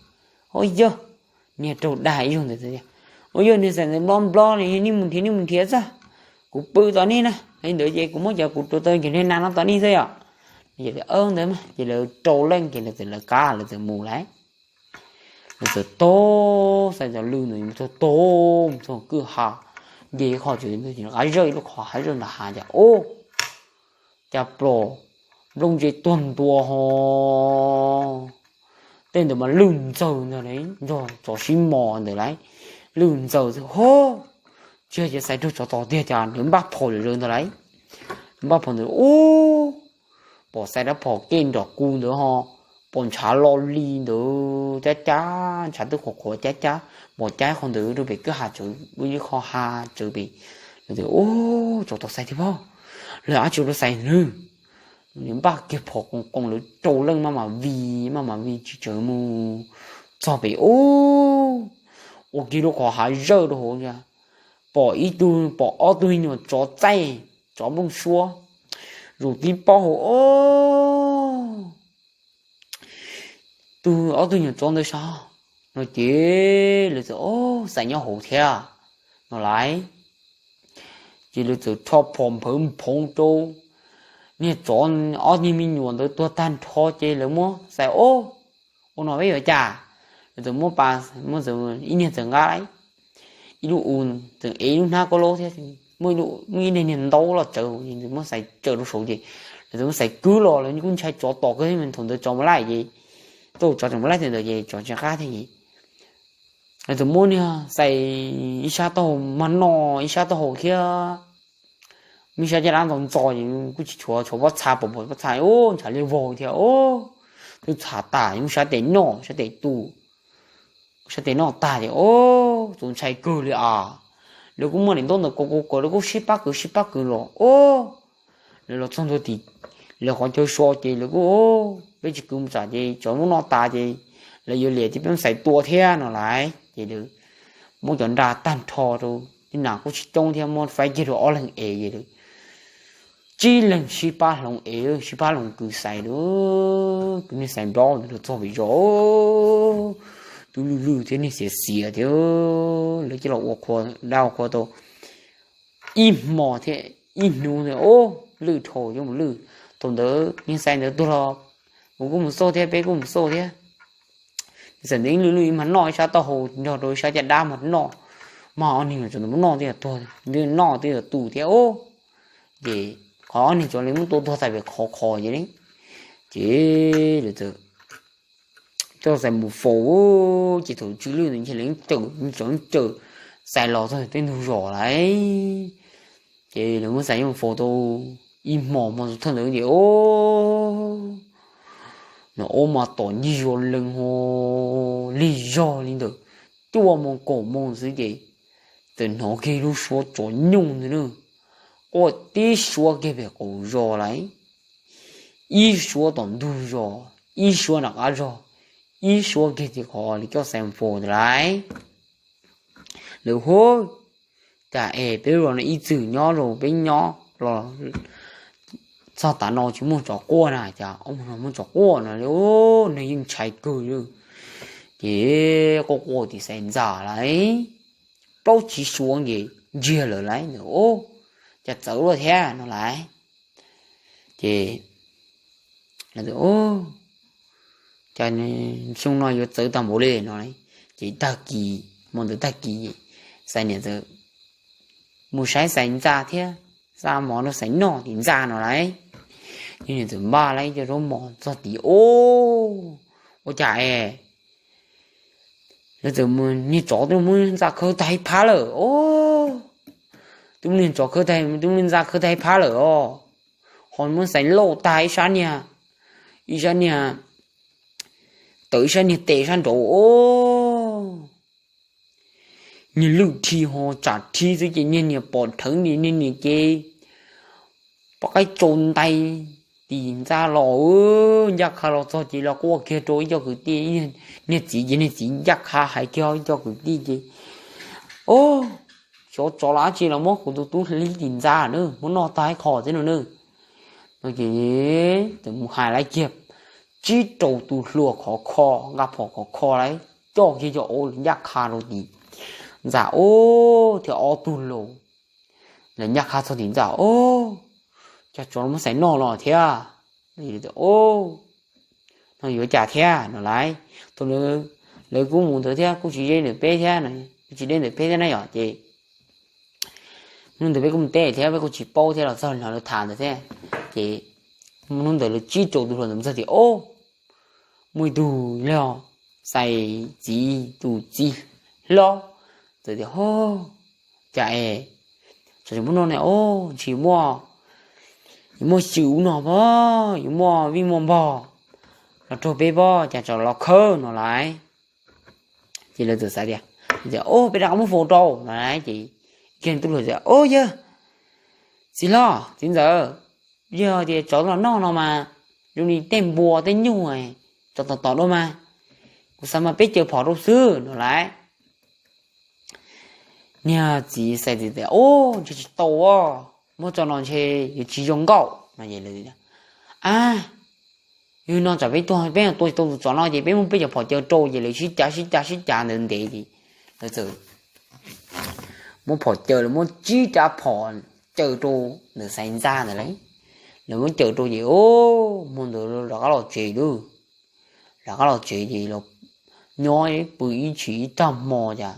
Ub yog, niag raug dag ib zaug ntawd tias, Ub yog, niag Xais ntawd nplob nplob li, nej mus nrhiav nej mus nrhiav xwb, kuv pw tos nej na, li ntawd ces kuv muab cov kuv rauv taws nrhiav nas no tos nej xwb yom. Ntawd ces lawv rau leej ces lawv txawm lawv qab lawv txawm mus lauj. Lawv txawm taug Xais cov lw ntawd mus txog, taug mus txog kwj ha, nce qhov tsev ntawd ces rov qab zawj ib lub qhov hav zawj ntawd hav cas ub, cas pom nplooj ntse tuag ntua ho. Tej ntawd mas lwj ntxaws ntag, nrog tsov sib mos ntawd lauj, lwj ntxaws xwb ho. Tsis yog ces xaiv raug tsov tom tiag cas nws npaj phom lawm ntag lauj. Npaj phom ntawd ub, pom xaiv rab phom kej nrom ku ntawd ho, pom ntshav lo li ntawd cab cab, ntshav twb qhuav qhuav cab cab, pom cab qhov ntawd rau pem kwj ha tsawv, ib qho ha tsawv pem. Lawv tias ub, tsov tom xaiv tiag pob, lawv ab tsi rau xaiv nws. Nws npaj kiag phom qoos qoos lawv rau leej maj mam vij maj mam vij tsis tsawg mus txog pem ub, ua kiag lub qhov hav zawj rau hauv, pom ib tug, pom ob tug me nyuam tsov txaij, tsov nplooj suab, zaum tib pob hauv ub, tug ob tug nyuam tsov ntawd sav no ces lawv txawm ub, xaiv nyob hauv thiab no lauj. Ces lawv txawm rho phom nphawv nphoov rau niag tsov ob niag me nyuam ntawd tuag tag nrho ces lawv muab xaiv ub, ua no peb yuav cas? Lawv txawm muab pas, muab txawm ib niag txawm nqa ib lub u, txawm ev ib lub hnab kaub laub thiab, muaj ib niag niag ntaub los tsawv, muab xaiv tsawv rau saud ces lawv txawm muab xaiv kwv los, lawv kuj ntshai tsov tom kawg thiab, thaum ntawd tsov mus laij ces, tau tsov tseem mus laij ntawd ces tsov tsis qab thiab ces lawv txawm muab niag xaiv ib sab taub hau mag noj ib sab taub hau thiab, muaj ib sab caj dab ntxo ntxo es kuj tsis tshuav, tshuav pob txha, pom pom pob txha ub ntshav liab vog thiab ub, twb txhav tas, muaj sab tes noj sab tes tu, sab tes noj tag ces ub, txaus ntshai kawg li as. Lawv kuj muaj daim ntaub ntawd kaus kaus kaus, lawv kuj sib pab kwv sib pab kwv los ub, lawv los txog ntua tim, lawv qhov chaw so ces lawv kuj, peb tsis kwv mus tsam ces tsov muab noj tas ces lawv yuav liam tias peb mus xaiv tua thiab no lauj ces lawv muab cov nra tag nrho rau, tej nas kuj tsis coob thiab, muab faib kiag rau ob leeg ev ces lawv tsib leeg sib pab hloov ev, sib pab hloov kwv xaiv lawm, kwv niag xaiv nplob ntawd rau txog pem zos, twb lwj lwj thiab niag xiav xiav thiab, lawv coj los ua qhua dab ua qhua tau ib hmo thiab ib hnub thiab ub, lwj dhau yuav mus lwj. Thaum ntawd niag xaiv ntawd tuag los kuv kuj mus xauj thiab, peb kuj mus xauj thiab. Txawm ntev lwj lwj ib mag noj ib sab taub hau nrog rau ib sab caj dab mag noj, mag ob niag tsov ntawd muab noj twb yog tuag, noj twb yog tu thiab ub. Ces qhov ob niag tsov li muab tua tuag tas pem qhov qhov ces, ces lawv txawm coj xaiv mus faus, ces thaum tsw lwj ntawd ces lawv cawm, tsov cawm xaiv los txog tej ntug zos lawm. Ces lawv muab xaiv coj mus faus tau ib hmo, hmo xub thawj ntawd ces ub, no ub mas tom ncig zos lees ho lig zog li ntawm cuaj moo kaum moo xwb ces txawm hnov kiag lub suab tsov nyooj ntag na, quaj tib suab kiag pem qaum zos lawm, ib suab tom ntug zos, ib suab nram qab zos, ib suab kiag tim qhov lawv coj xaiv mus faus ntawd lawm. Lawv hu, cas es peb los no ib txwm nyob los peb nyob los txog tav no tsis muaj tsov quaj na, cas ob mus no muaj tsov quaj no li, nws yeej ntshai kawg li. Ces quaj quaj tim xaiv ntxa lawm, plaub tsib suab ces ntsiag lawm lauj, cas txawv luaj thiab no lauj. Ces cas xyoo no yuav txawv tag npaum li no, ces tag kis, hmo ntawd tag kis, xaiv niam txawm mus saib xaiv ntxa thiab, xa mov rau xaiv noj tim ntxa no lauj. Ces niam txawm npaj lawm ib co zaub mov txog tid ub, ua cas es lawv txawm, niag tsov twb muab ntxa khawb tag ib phab lawm os. Twb muab niag tsov khawb tag, twb muab ntxa khawb tag ib phab lawm os. Ho muab xaiv lauj tag ib sab niag, ib sab niag tawm ib sab niag tes sab nraud os. Niag lwj rhi ho tsam rhi xwb ces niag niag pom dheev niag niag ces pom qaib tsau ntais tim ntxa los, ncaj qha los txog ces los quaj kiag rau ib co kwv tij, niag txiv ces niag txiv ncaj qha hais kiag ib co kwv tij ces, o, xyov tsov los dab tsi los muab kuv tus tub hlib tim ntxa na, muab noj tag ib qho thiab no na. No ces txawm mus hais lawv kiag tsib rau tus hluas khov kho, nqa phom khov kho lawm coj kiag cov auv ncaj qha rau tim ntxa ub, thiab ob tug laus lawv ncaj qha txog tim ntxa ub, cas tsov muab xaiv noj los thiab, no yuav cas thiab no lauj. Thaum lawv kuj mus ntawd thiab kuj tsis deb ntawm peb thiab, kuj tsis deb ntawm peb thiab na yom, ces Hnub ntawd peb kuj mus teb thiab peb kuj tsis paub thiab los txog hnov lawv tham ntawd thiab. Ces hnub ntawd lawv tsib rau tus hluas ntawd txawm tias, Ob, muaj ib tug log xais txiv tus txiv hlob. Txawm tias, Ho, cas es tseem muaj no ne, ob, ntshe muaj, yuav muaj xyw ub no pob, yuav muaj vij muaj npog los raug peb pob, cas tseem los khawb no lauj. Ces lawv txawm xav tias, Ob, peb rov qab muab faus rau no lauj. Ces ib tug hluas tias, Ob, yawg txiv hlob txiv ntxawm, yog tias tsov los noj no mas zoo li tej npua tej nyuj, tsov tom tom dua mas, kuv xav mas peb caws phom rau xwb no lauj. Niag txiv xais txiv tias, Ob, ntshe tsis tau, muab tso no ntshe yuav tsis zoo nkauj no. A, yog no tsam peb tua, peb tua tsis tau tus tsov no ces peb muab peb cov phom caws rau. Ces lawv sib cav sib cav sib cav ntawd ntev ces lawv txawm muab phom caws, lawv muab tsib rab phom caws rau ntawm xaiv ntxa ntawd lauj. Lawv muab caws rau ces, o, hmo ntawd rov qab los tsev lauj. Rov qab los tsev ces los nyob pw ib tshim ib tag hmo cas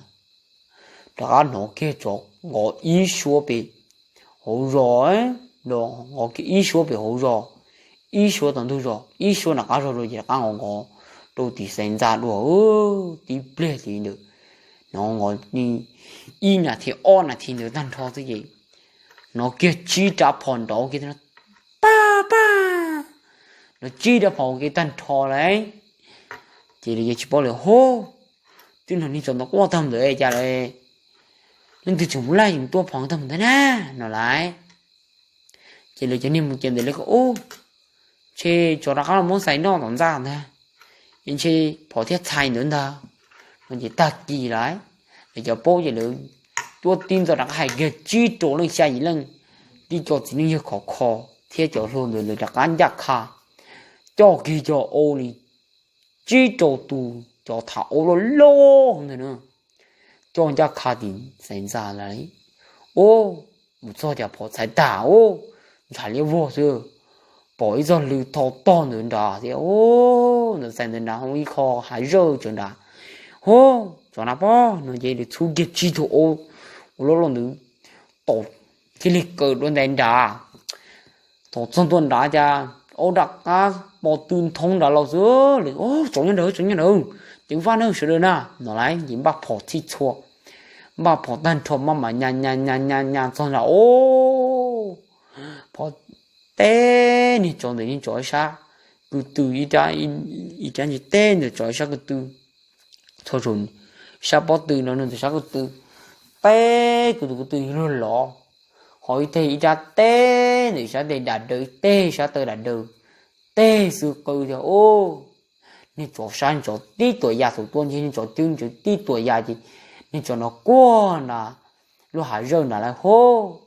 rov qab hnov kiag tsov nqov ib suab pem hauv zos, nqov kiag ib suab pem hauv zos, ib suab tom ntug zos, ib suab nram qab zos rau ces rov qab nqov nqov rau tim xaiv ntxa dua. Tib pliag tim ntawd hnov nqov ib nas this ob nas this ntawd tag nrho xwb ces hnov kiag tsib rab phom nrov kiag, pab pab, nrov tsib rab phom ua ke tag nrho lauj. Ces lawv yeej tsis paub li, Hub, twb hnov niag tsov ntawd quaj tag ntawd cas lawv, leej twg tseem mus laij mus tua phom tag ntawd na no lauj. Ces lawv cov niag mus ces ntawd lawv ko, Ub, ntshe tsov rov qab los muab xaiv noj tom ntxa ntag, es ntshe phom thiaj txhais ntawd ntag no ces tag kis lawm. Lawv cov paub ces lawv tuaj tib ntxov rov qab hais kiag tsib rau leej xya yim leej, tib co txiv neej yawg khov kho thiab cov hluas ntawd lawv rov qab ncaj qha coj kiag cov aub li tsib rau tus cov tham aub loj loj ntawd na, coj ncaj qha tim xaiv ntxa lawm. Ub, mus txog cas phom txhais tas, ub, ntshai liab vog xwb. Pom ib txog lw tho tog ntawd nrad thiab, ub, ntawd txais ntawd nrad hauv ib qho hav zawj tsawv nrad. Hub, tsov na pob no ces lawv txhub kiag tsib tug aub uas loj loj ntawd tom thiaj li kaw dua ntais nrad. Thaum txog ntua nrad cas aub rov qab pov tw nthoob nrad los xwb. Lawv, Tsov nyob nrad, tsov nyob nrad, ceev faj nawb sawv daws na no lauj. Ces npaj phom txhij txhua, npaj phom tag nrho maj mam nyas nyas nyas nyas nyas txog nrad, o, phom teb niag tsov ntawd, niag tsov sab ko tw, ib rab ntsis teb ntawm tsov sab ko tw, txhua zaus sab pob tw no ntawm sab ko tw, teb ko tw ko tw luag lov, ho ib teg ib rab teb ntawm sab tes dam daws, teg sab taw dam daws, teg xwb qw tias, Ub, niag tsov sab tsov tib tuam yas, thaum tuaj ntshe niag tsov cwb ntshe tib tuam yas ces niag tsov no kuag nrad lub hav zawj nrad lawm hub.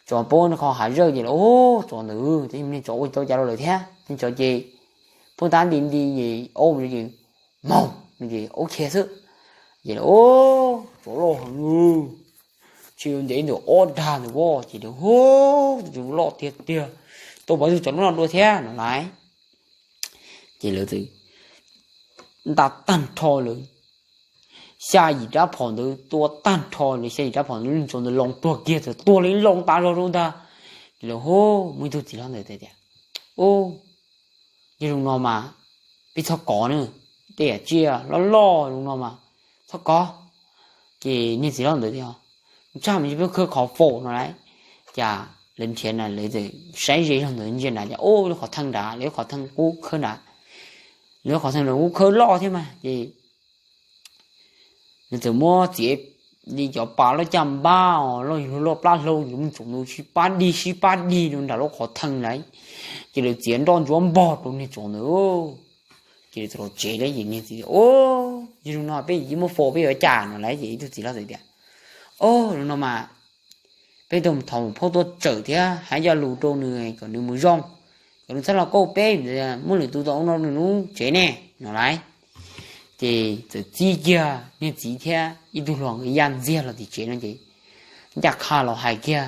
Tsov paub qhov hav zawj ces lawv, Ub, tsov ntawd ces niag tsov ua tau cas rau lawv thiab, niag tsov ces pheej tab nti nti ces aub ces moog ces aub khiav xwb. Ces lawv, Tsov loj heev, tsis ntev ntawm ob dag ntawd ua ces lawv, Hub, tus tsov loj tiag tiag, tau pom tus tsov loj no dua thiab no lauj. Ces lawv txawm nta tag nrho lawv xya yim rab phom ntawd, tua tag nrho lawv xya yim rab phom ntawd, niag tsov ntawd loo tuag kiag, txawm tuag li loo tas zog rau ntag. Ces lawv, Hub, muaj ib tug txiv hlob ntawd tias, Ub, yog zoo no mas peb txhob kov na, tej yam tsiaj loj loj zoo no mas txhob kov. Ces niag txiv hlob ntawd tias, Txhob mas, peb khawb qhov faus no lauj. Cas lawv nrhiav na, lawv txawm saib ze zog ntawd ntsia nrad ces, Ub, lub qhov theej nrad, lawv lub qhov theej qub khawb nrad, lawv lub qhov theej nrad qub khawb loj thiab mas ces nws txawm muab txiav li cov pas loj caj npab os, loj yug loj plab hlau, yus mus tsoom nws sib pab dig sib pab dig rau nram lub qhov theej lauj. Ces lawv txiav nroj ntsuab npog rau niag tsov ntawd, ces lawv txawm los tsev lauj. Ces niag txiv, Ub, yog zoo no peb yeej muab faus peb yuav cas no lauj. Ces ib tug txiv hlob txawm tias, Ub, zoo no mas peb tuaj mus thov mus phauj tuaj tsawm thiab hais cov lus rau nws kom nws mus zoo, kom nws txhob los kauj peb, muab lwm tus tau ua noj nws lub tsev ne no lauj. Ces txawm txib kiag niag txiv thiab ib tug hluas nkawd ya ntxiag los tim tsev no ces ncaj qha los hais kiag,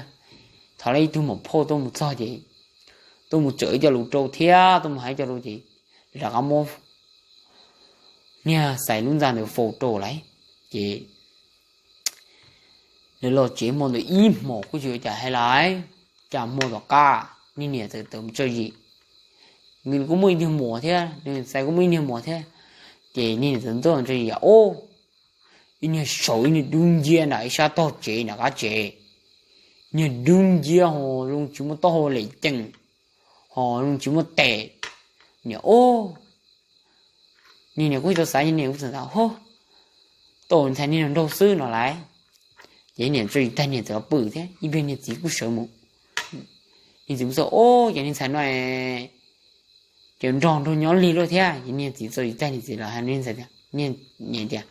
thov lawv ib tug muam phauj tuaj mus txog ces tuaj mus tsawm ib co lus rau thiab tuaj mus hais ib co lus ces rov qab muab niag xais lub ntxa ntawd faus rau lauj. Ces Nws los tsev hmo ntawd ib hmos kuj tsis ua cas hais lawm, cas hmo tom qab niag niam txawm tawm mus tsawm yim. Nws kuj muaj ib niag muam thiab, nws ntxhais kuj muaj ib niag muam thiab. Ces niag niam txawm tuaj mus tsawm yim, ua ib niag saum ib niag dub nciab nram ib sab tog tsev nram qab tsev. Niag dub nciab ho zoo tsis muaj taub hau lem ceem, ho zoo tsis muaj tes. Niam, ua niag niam kuj tau xav, niag niam kuj txawm xav, ho, tau ntxhais niag nraug xwb no lauj. Ces niam txawm tag niag txawm los pw thiab ib pliag niag txiv kuj sawv mus. Niag txiv kuj xav, ua cas niag ntxhais no ces nrog nraug nyob lig luaj thiab. Ces niag txiv txawm tag niag txiv los hais niag ntxhais tias, niam tias,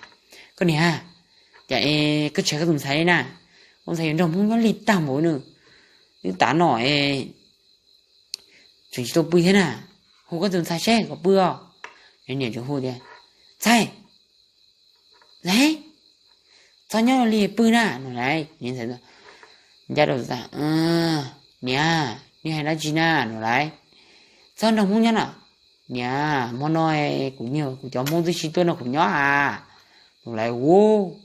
koj niam, cas es koj tseg koj tus ntxhais li na? Koj ntxhais yuav nrog Hmoob nyob lig tag npaum no, wb tav no tseem tsis tau pw thiab na, hu koj tus ntxhais seb kom pw os. Niam tseem hu tias, ntxhais, ntxhais, txhob nyob li pw na no lauj. Ncaj rau, niam, nej hais dab tsi na no lauj? Txhob nrog Hmoob nyob no. Niam, hmo no kuv, kuv cov Hmoob twb tsis tuaj nrog kuv nyob a no lauj. Ua,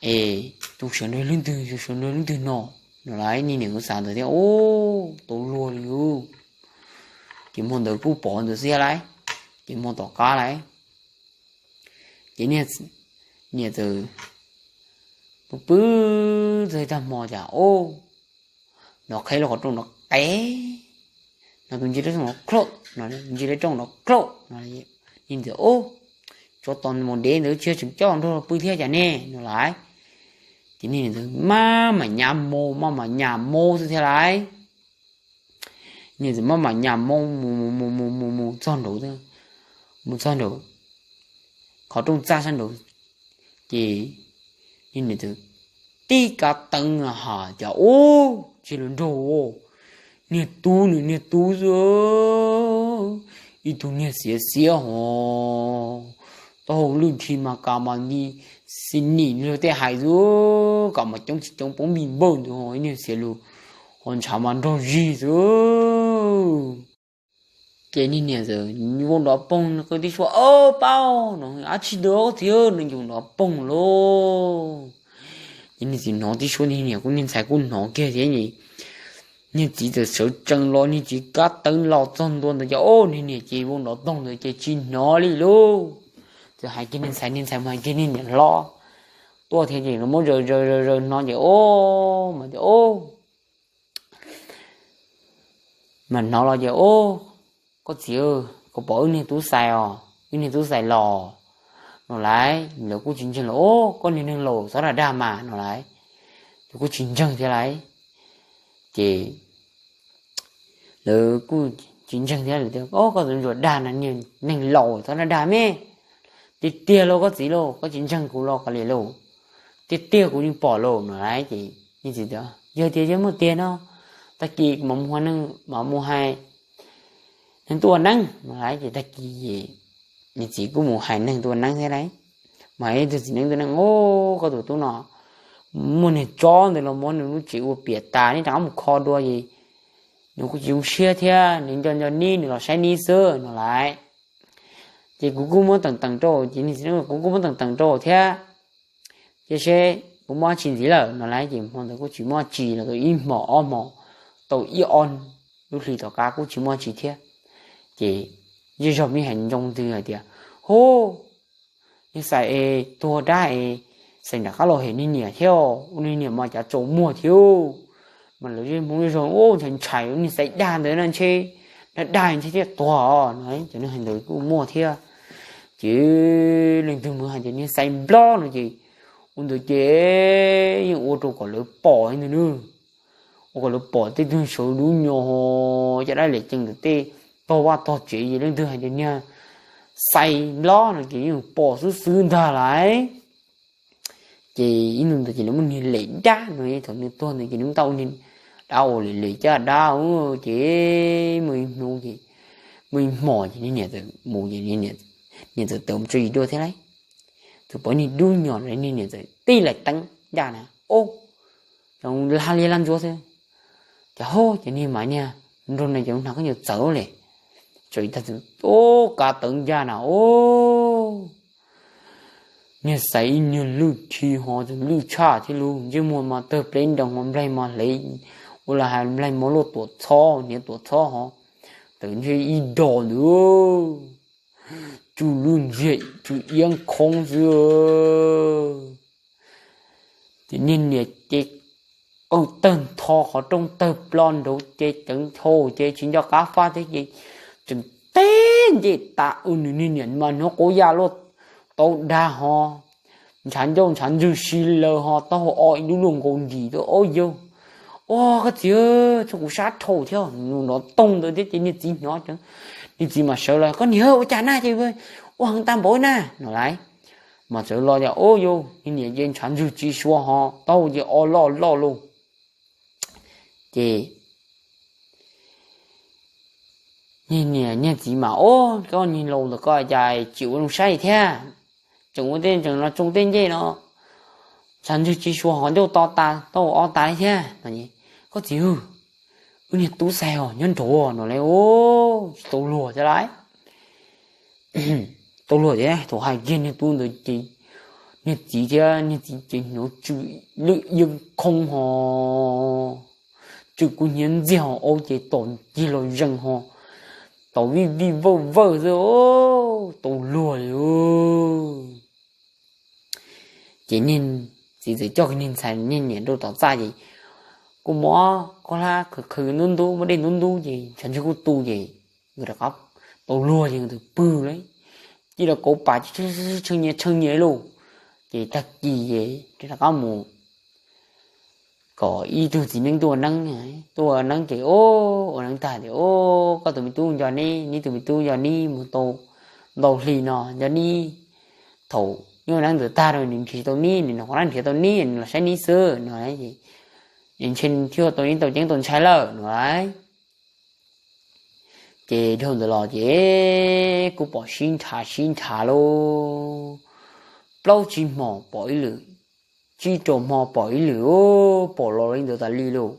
es tus sawv nrog leej twg, tus sawv nrog leej twg no no lauj. Niag niam kuj xav ntawd thiab, ua, tau luag li lauj. Ces hmo ntawd kuj pom ntawd xwb thiab lauj. Ces hmo tom qab lauj, ces niam txawm pw pw txog tag hmo cas, ua, hnov qheb lub qhov rooj nrov qev, hnov tus ntsia lub rooj nrov klaum, ntsia lub rooj nrov klaum no. Niag ntxawm, ua, tsov tom mus dev ntawd tsis yog tseem coj nraug los pw thiab cas ne no lauj. Ces niag ntxawm maj mam nyas mus, maj mam nyas mus xwb thiab lauj. Niag ntxawm maj mam nyas mus mus mus mus mus mus txog nraud, mus txog nraud qhov rooj txaj sab nraud, ces niag niam txawm tib kab teeb hais tias, ub, tsis yog luag nraug, niag tub, nws niag tub xwb, ib tug niag xiav xiav ho, taub hau lwj nthi mas kas mas li xi nim li luag tej hais xwb, kas mas coob tsis coob poob npij npawj ntawd, ib niag xiav lus ho ntshav mas nrog zig xwb. Ces niag niam txawm vau nrov poog qw tib suab, au, pab no, ab tsi ntawd koj txiv, nws yus nrov poog lauj. Ces niag txiv hnov tib suab, niag niam kuj, niag ntxhais kuj hnov kiag thiab. Niag txiv txawm sawv tsees los, niag txiv kab teeb los txog ntua ntawd ces, o, niag niam ces vau nrov poog ntawd ces tsis hnov li lauj. Txawm hais kiag niag ntxhais, niag ntxhais mus hais kiag niag niam hlob tuaj thiab ces los muab zaws zaws zaws zaws hnov ces, o, mas tias, o, mas hnov los ces, o, koj txiv, koj pom wb niag tub xais os, wb niag tub xais los no lauj. Lawv kuj tsis ntseeg los, o, koj niag neeg laus txhob dag dag mas no lauj. Lawv kuj tsis ntseeg thiab lauj. Ces lawv kuj tsis ntseeg thiab, lawv tias, o, koj txawm ntsuas dag na, niag neeg laus txhob dag dag me. Tiag tiag lauj koj txiv lauj, koj tsis ntseeg kuv los kav liam lauj, tiag tiag kuv yeej pom lauj no lauj. Ces niag txiv tias, yog tias yog muaj tiag no, tag kis kuv mam mus hais neeg, mam mus hais neeg tuaj ua neeb no lauj. Ces tag kis niag txiv kuj mus hais neeg tuaj ua neeb thiab lauj. Mas ib tug txiv neeb tuaj ua neeb, o, koj tus tub no muaj niag tsov ntawd los muab nws lub tsev ua piam tas, neb rov qab mus kho dua es nws kuj tsis zoo siab thiab, nws nco nco neb, nws los saib neb xwb no lauj. Ces kuv kuj muab teem teem rau, ces niag txiv neeb, kuv kuj muab teem teem rau thiab, cia seb kuv muaj dab tsi ntxiv lawm no lauj. Ces hmo ntawd kuj tsis muaj dab tsi los tau ib hmos ob hmos, tau ib ob lub hlis tom qab kuj tsis muaj dab tsi thiab. Ces zej zog me hais ntsoov twg hais tias, hu, niag xais es tuag dab es xais nram qab los hem niag niam thiab, ua niag niam mas cav tsaus muag thiab. Mas lawv zej Hmoob zej zog ntshai ntshai niag xais dag ntawd no ntshe dag dag ntshe thiaj tuag no, cov neeg hais ntawd kuj muaj thiab. Ces leej twg mus hais tias niag xais nplob no ces ua ntawd ces yeej ua rau kom lawv pom ntag na. Ua kom lawv pom tej tug sawv lub nyuag caj dab liam cees ntawm tej tog vaj tog tsev, ces leej twg hais tias niag xais nplob no ces yeej pom xwb xwb ntag lauj. Ces ib ntu ntawd ces lawv muaj niag lem dab no, thaum nws tuag ntawd ces nws muaj tau niag dab uas lem lem caj dab, ces muaj ib hnub ces, muaj ib hmos ces niag niam txawm mus ces niam txawm tawm mus tsawv yim dua thiab lauj. Txawm pom niag dub nyuag, niag niam txawm tib lais teeb ncaj na, o, zoo lag li lag ntsuav xwb. Ces ho ces niag mas niag nraug no ces hnav khaub ncaws txawv li, tsawv yim tag txawm, o, kab teeb ncaj na, o, niag xaiv ib niag lwj khi ho tseem lwj tshaj thiab lub ntsej muag mas tawg pleb nroos ho nplaig mas hle, ua li hais nplaig mas luaj tuam txhob hniav tuam txhob ho, tawm ntsej ib dos ntawd, tsw lub ntsiag tsw iab khoob xwb. Ces niag niam ces qw tawg ntho qhov rooj tawg plho nraud ces ceev thau ces tsis nco qab faj thiab ces tseem teb ncej tas ua nws niag niam mas hnov quav ya luaj tau dag ho, ntshav ncauj ntshav ntswg si laws ho taub hau o ib lub luaj nkaus ntim tuaj, Au yau, ua koj txiv, txhob kuv sab dhau thiab, nws nrov toog ntawd thiab ces niag txiv hnov ces niag txiv mas sawv los, Koj niam, ua cas na ces ua heev tag npaum na no lais. Mas txawm los tias, Au yau, niag niam ces ntshav ntswg tsis sua ho taub hau ces o loj loj lauj. Ces niag niam niag txiv mas, Au, koj niag laus ntawm koj cas tsis ua zoo saib thiab, tseem ua tej tseem los tsoo tej ncej no, ntshav ntswg tsis sua ho ncauj to tas taub hau o tas li thiab no. Koj txiv, wb niag tub xais os nyob nraud no lais, tsis tau luag thiab lais. Tau luag thiab, thaum hais kiag niag tub ntawd ces niag txiv thiab niag txiv ces hnov tsw lwj iab khoob ho, tsw kub hnyiab ntxiag ho, au ces tom cig los zees ho, tom vij vij vawj vawj xwb, tau luag li. Ces niag txiv txawm coj niag ntxhais niag niam rau tom txaj ces kuj muab khaub hlab qhwv qhwv ntub ntub, muab dej ntub ntub ces ntshav ntswg kuj tu ces nkawd rov qab tau luag ces nkawd pw lawm, cia li kauv pam tshee nyias tshee nyias lauj. Ces tag kis ces rov qab mus kom ib tug txiv neeb tuaj ua neeb, tuaj ua neeb ces ua neeb tag tias, Au, koj tus me tub nco neb, neb tus me tub nco neb mus tau ntau hli no, nco neb thaum neb ua neeb ntawd tag rau nws nrhiav tau neb, nws nov qhov nab nrhiav tau neb, nws los saib neb xwb no, ntshe thiaj tau neb tau ceeb tau ntshai lawm no lais. Ces dhau ntawd los ces kuj pom sib nrhav sib nrhav lauj, plaub tsib hmo pom ib lwm, tsib rau hmo pom ib lwm, pom los li ntawd tas li lauj.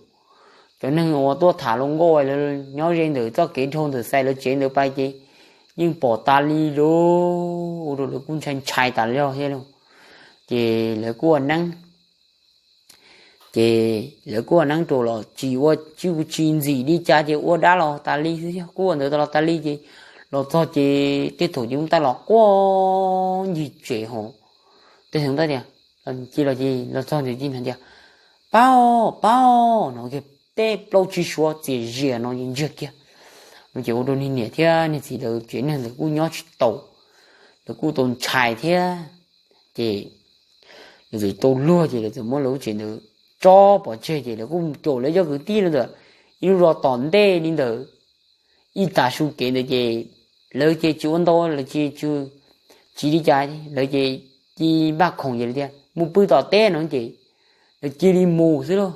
Cov neeg uas tuaj tham luag nkauj nyob ze ntawm txoj kev dhau ntawm Xais lawv tsev ntawd pais ces yeej pom tas li lauj, ua rau lawv kuj ntshai ntshai tas li thiab lauj. Ces lawv kuj ua neeb, ces lawv kuj ua neeb rau los tsis ua tsis ntxim li cas ces ua dab los tas li xwb, kuj ua ntawd tas los tas li ces los txog ces tej thaum ces mus tab los quaj ncig tsev ho, tej thaum tab tias, cia los ces los txog ntawd ces hais tias, Pab, pab no, tej plaub tsib suab txias zias no ces ntsiag kiag no ces ua rau niag niam thiab niag txiv lawv tsev neeg ntawd kuj nyob tsis tau, lawv kuj tau ntshai thiab. Ces lawv txawm tau luag ces lawv txawm muab lawv lub tsev ntawd tso pov tseg ces lawv kuj caum lawv cov kwv tij los ntawm ib lub zos tom ntej li ntawd ib tag su kev ntawd ces lawv ces tsis ua ntau, lawv ces tsis li cas, lawv ces cia npaj khoom ces lawv tias mus pw tom teb no ces lawv cia li mus xwb lauj.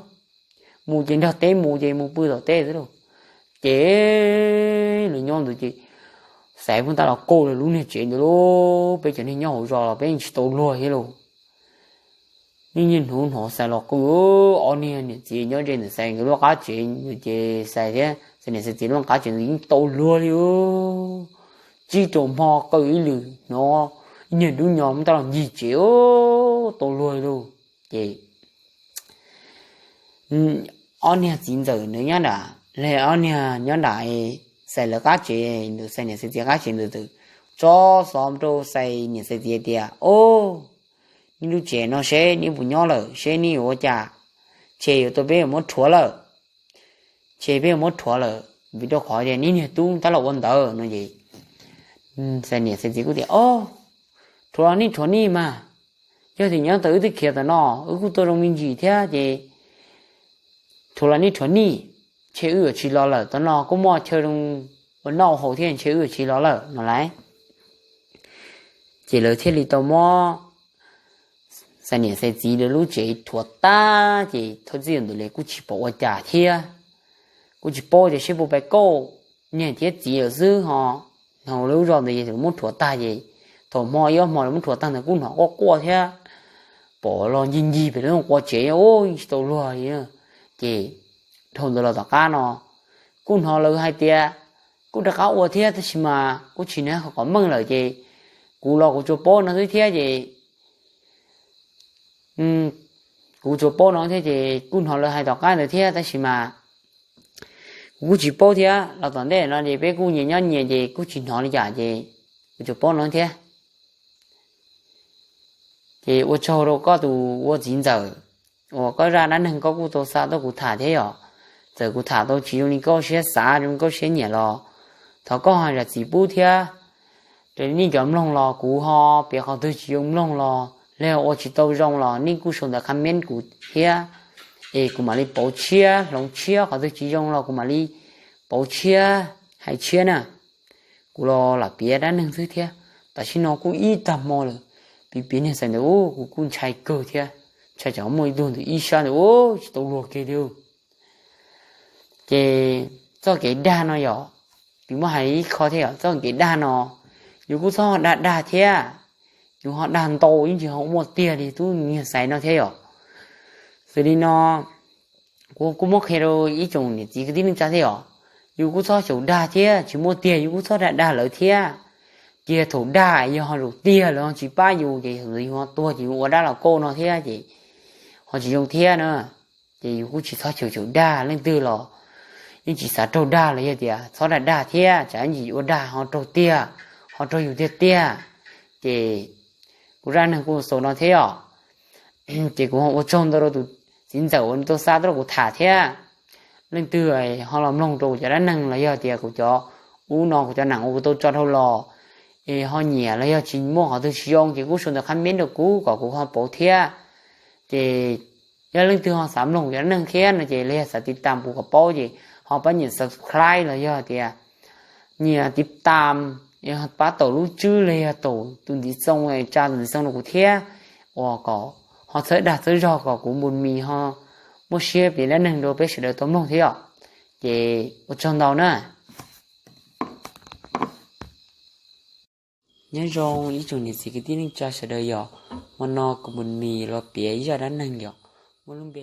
Mus ces nrog teb mus ces mus pw tom teb xwb lauj. Ces lawv nyob ntawd ces Xais pheej tab los kauj lawv lub niag tsev ntawd lauj, peb cov neeg nyob hauv zos los peb yeej tsis tau luag thiab lauj. Niaj niaj hnub hnov Xais los kauj, ob niag niam txiv nyob ze ntawm Xais nkawd lub qab tsev ces Xais thiab Xais niam Xais txiv lub qab tsev ntawd yeej tau luag li. Tsib rau hmo kauj ib lwm, hnov ib niag dub nyos tab los ncig tsev, tau luag li lauj. Ces ob niag txiv ntxawm ntawd nyob nram, ob niag nyob nram Xais lawv qab tsev ntawd, Xais niam Xais txiv qab tsev ntawd txawm tso xov rau Xais niam Xais txiv tias, Au, neb lub tsev no seb neb puas nyob lawm, seb neb yuav ua cas, ntshe yuav tau peb yuav muab rhuav lawm, ntshe peb yuav muab rhuav lawm vim rau qhov tias neb niag tub tab los ua ntawd no ces Xais niam Xais txiv kuj tias, Au, rhuav los nej rhuav nej mas, yog tias nyob tau wb twb khiav tam no, wb kuj tuaj zoo me ntsis thiab ces rhuav los nej rhuav nej, ntshe wb yuav tsis los lawm, tam no kuj muaj chaw zoo ua noj haus thiab, ntshe wb yuav tsis los lawm no lauj. Ces lawv thiaj li tau muab Xais niam Xais txiv lawv lub tsev rhuav tag ces thawj txij ntawd li kuj tsis pom ua cas thiab, kuj tsis paub tias seb puas pais kauj niam thiab txiv lawm xwb ho. Hauv lub zos ntawd ces muab rhuav tag ces thaum hmo ib ob hmo lawv muab rhuav tag ntawd kuj hnov quaj quaj thiab, pom los ncig ncig pem lub qua tsev, tsis tau luag li. Ces dhau ntawd los tom qab no kuj hnov lawv hais tias kuj rov qab ua thiab tab sis mas kuj tsis nag qhov meej lawm ces kuv los kuv tsuas paub no xwb thiab ces kuv tsuas paub no thiab ces kuj hnov lawv hais tom qab ntawd thiab tab sis mas kuv kuj tsis paub thiab. Los tom ntej no ces peb kuj nyias nyob nyias ces kuj tsis hnov li cas ces kuv tsuas paub no thiab. Ces ua tsaug rau koj tus ua txiv ntxawm uas koj zaj dab neeg koj kuj tau xa tuaj kuv tham thiab yom. Txawm kuv tham tau tsis zoo li koj siab xav, zoo li koj siab nyiam los thov koj ho zam txim pub thiab. Raws li nej cov mloog los kuv ho piav qhov twg tsis zoo mloog los los yog ua tsis tau zoo los nej kuj sau ntawv comment kuv thiab, es kuv mam li pauv tshiab hloov tshiab, qhov twg tsis zoo los kuv mam li pauv tshiab hais tshiab na. Kuv los lam piav dab neeg xwb thiab. Tam sim no kuj ib tag hmo lawm, piav piav niag xaiv ntawd kuv kuj ntshai kawg thiab, ntshai tsam muaj ib tug ntawd ib sab ntawd tsis tau luag kiag li. Ces txoj kev dag no yog, kuv muab hais ib qho thiab yog txoj kev dag no, yus kuj txhob dag dag thiab. Yus ho dag ntau yeej tsis ho muaj tiag li, tub niag xaiv no thiab yom. Xws li no kuv kuj muab qhia rau ib tsoom niam txiv kwv tij neej tsa thiab yom, yus kuj txhob xyaum dag thiab, tsis muaj tiag yus kuj txhob dag dag lawv thiab. Ces thaum dag yog ho zaum tiag lawv ho tsis pab yus ces yus ho tuag ces yus ua dab los kauj no thiab ces ho tsis zoo thiab na. Ces yus kuj tsis txhob xyaum xyaum dag, leej twg los yeej tsis xav raug dag los yog tias txhob dag dag thiab, tsam ib ntsis ua dag ho raug tiag, ho raug yus tiag tiag. Ces kuv zaj neeg kuj xaus no thiab yom. Ces kuv ua tsaug ntau rau tus txiv ntxawm uas nws tau xa tuaj rau kuv tham thiab. Leej twg ho los mloog rau kuv cov dab neeg los yog tias kuv cov ub no kuv cov neeg uas kuv tau tso dhau los es ho nyiam los yog tsis muaj qhov twg tsis zoo ces kuj sau ntawv comment rau kuv kom kuv ho pauv thiab. Ces yog leej twg ho xav mloog kuv cov dab neeg thiab no ces los yog xav tiv tam kuv kom paub ces ho pab nyiam subscribe los yog tias nyiam tiv tam, pab taum lub tswb los yog taum tus ntiv xoo, tsa tus ntiv xoo rau kuv thiab, uas kom ho txhawb dag txhawb zog kom kuv Npus Mis ho muaj siab piav dab neeg rau peb sawv daws tau mloog thiab yom. Ces ua tsaug ntau na. Nyob zoo ib tsoom niam txiv kwv tij neej tsa sawv daws yom, hmo no kuv Npus Mis los piav ib zaj dab neeg yom, muaj lub npe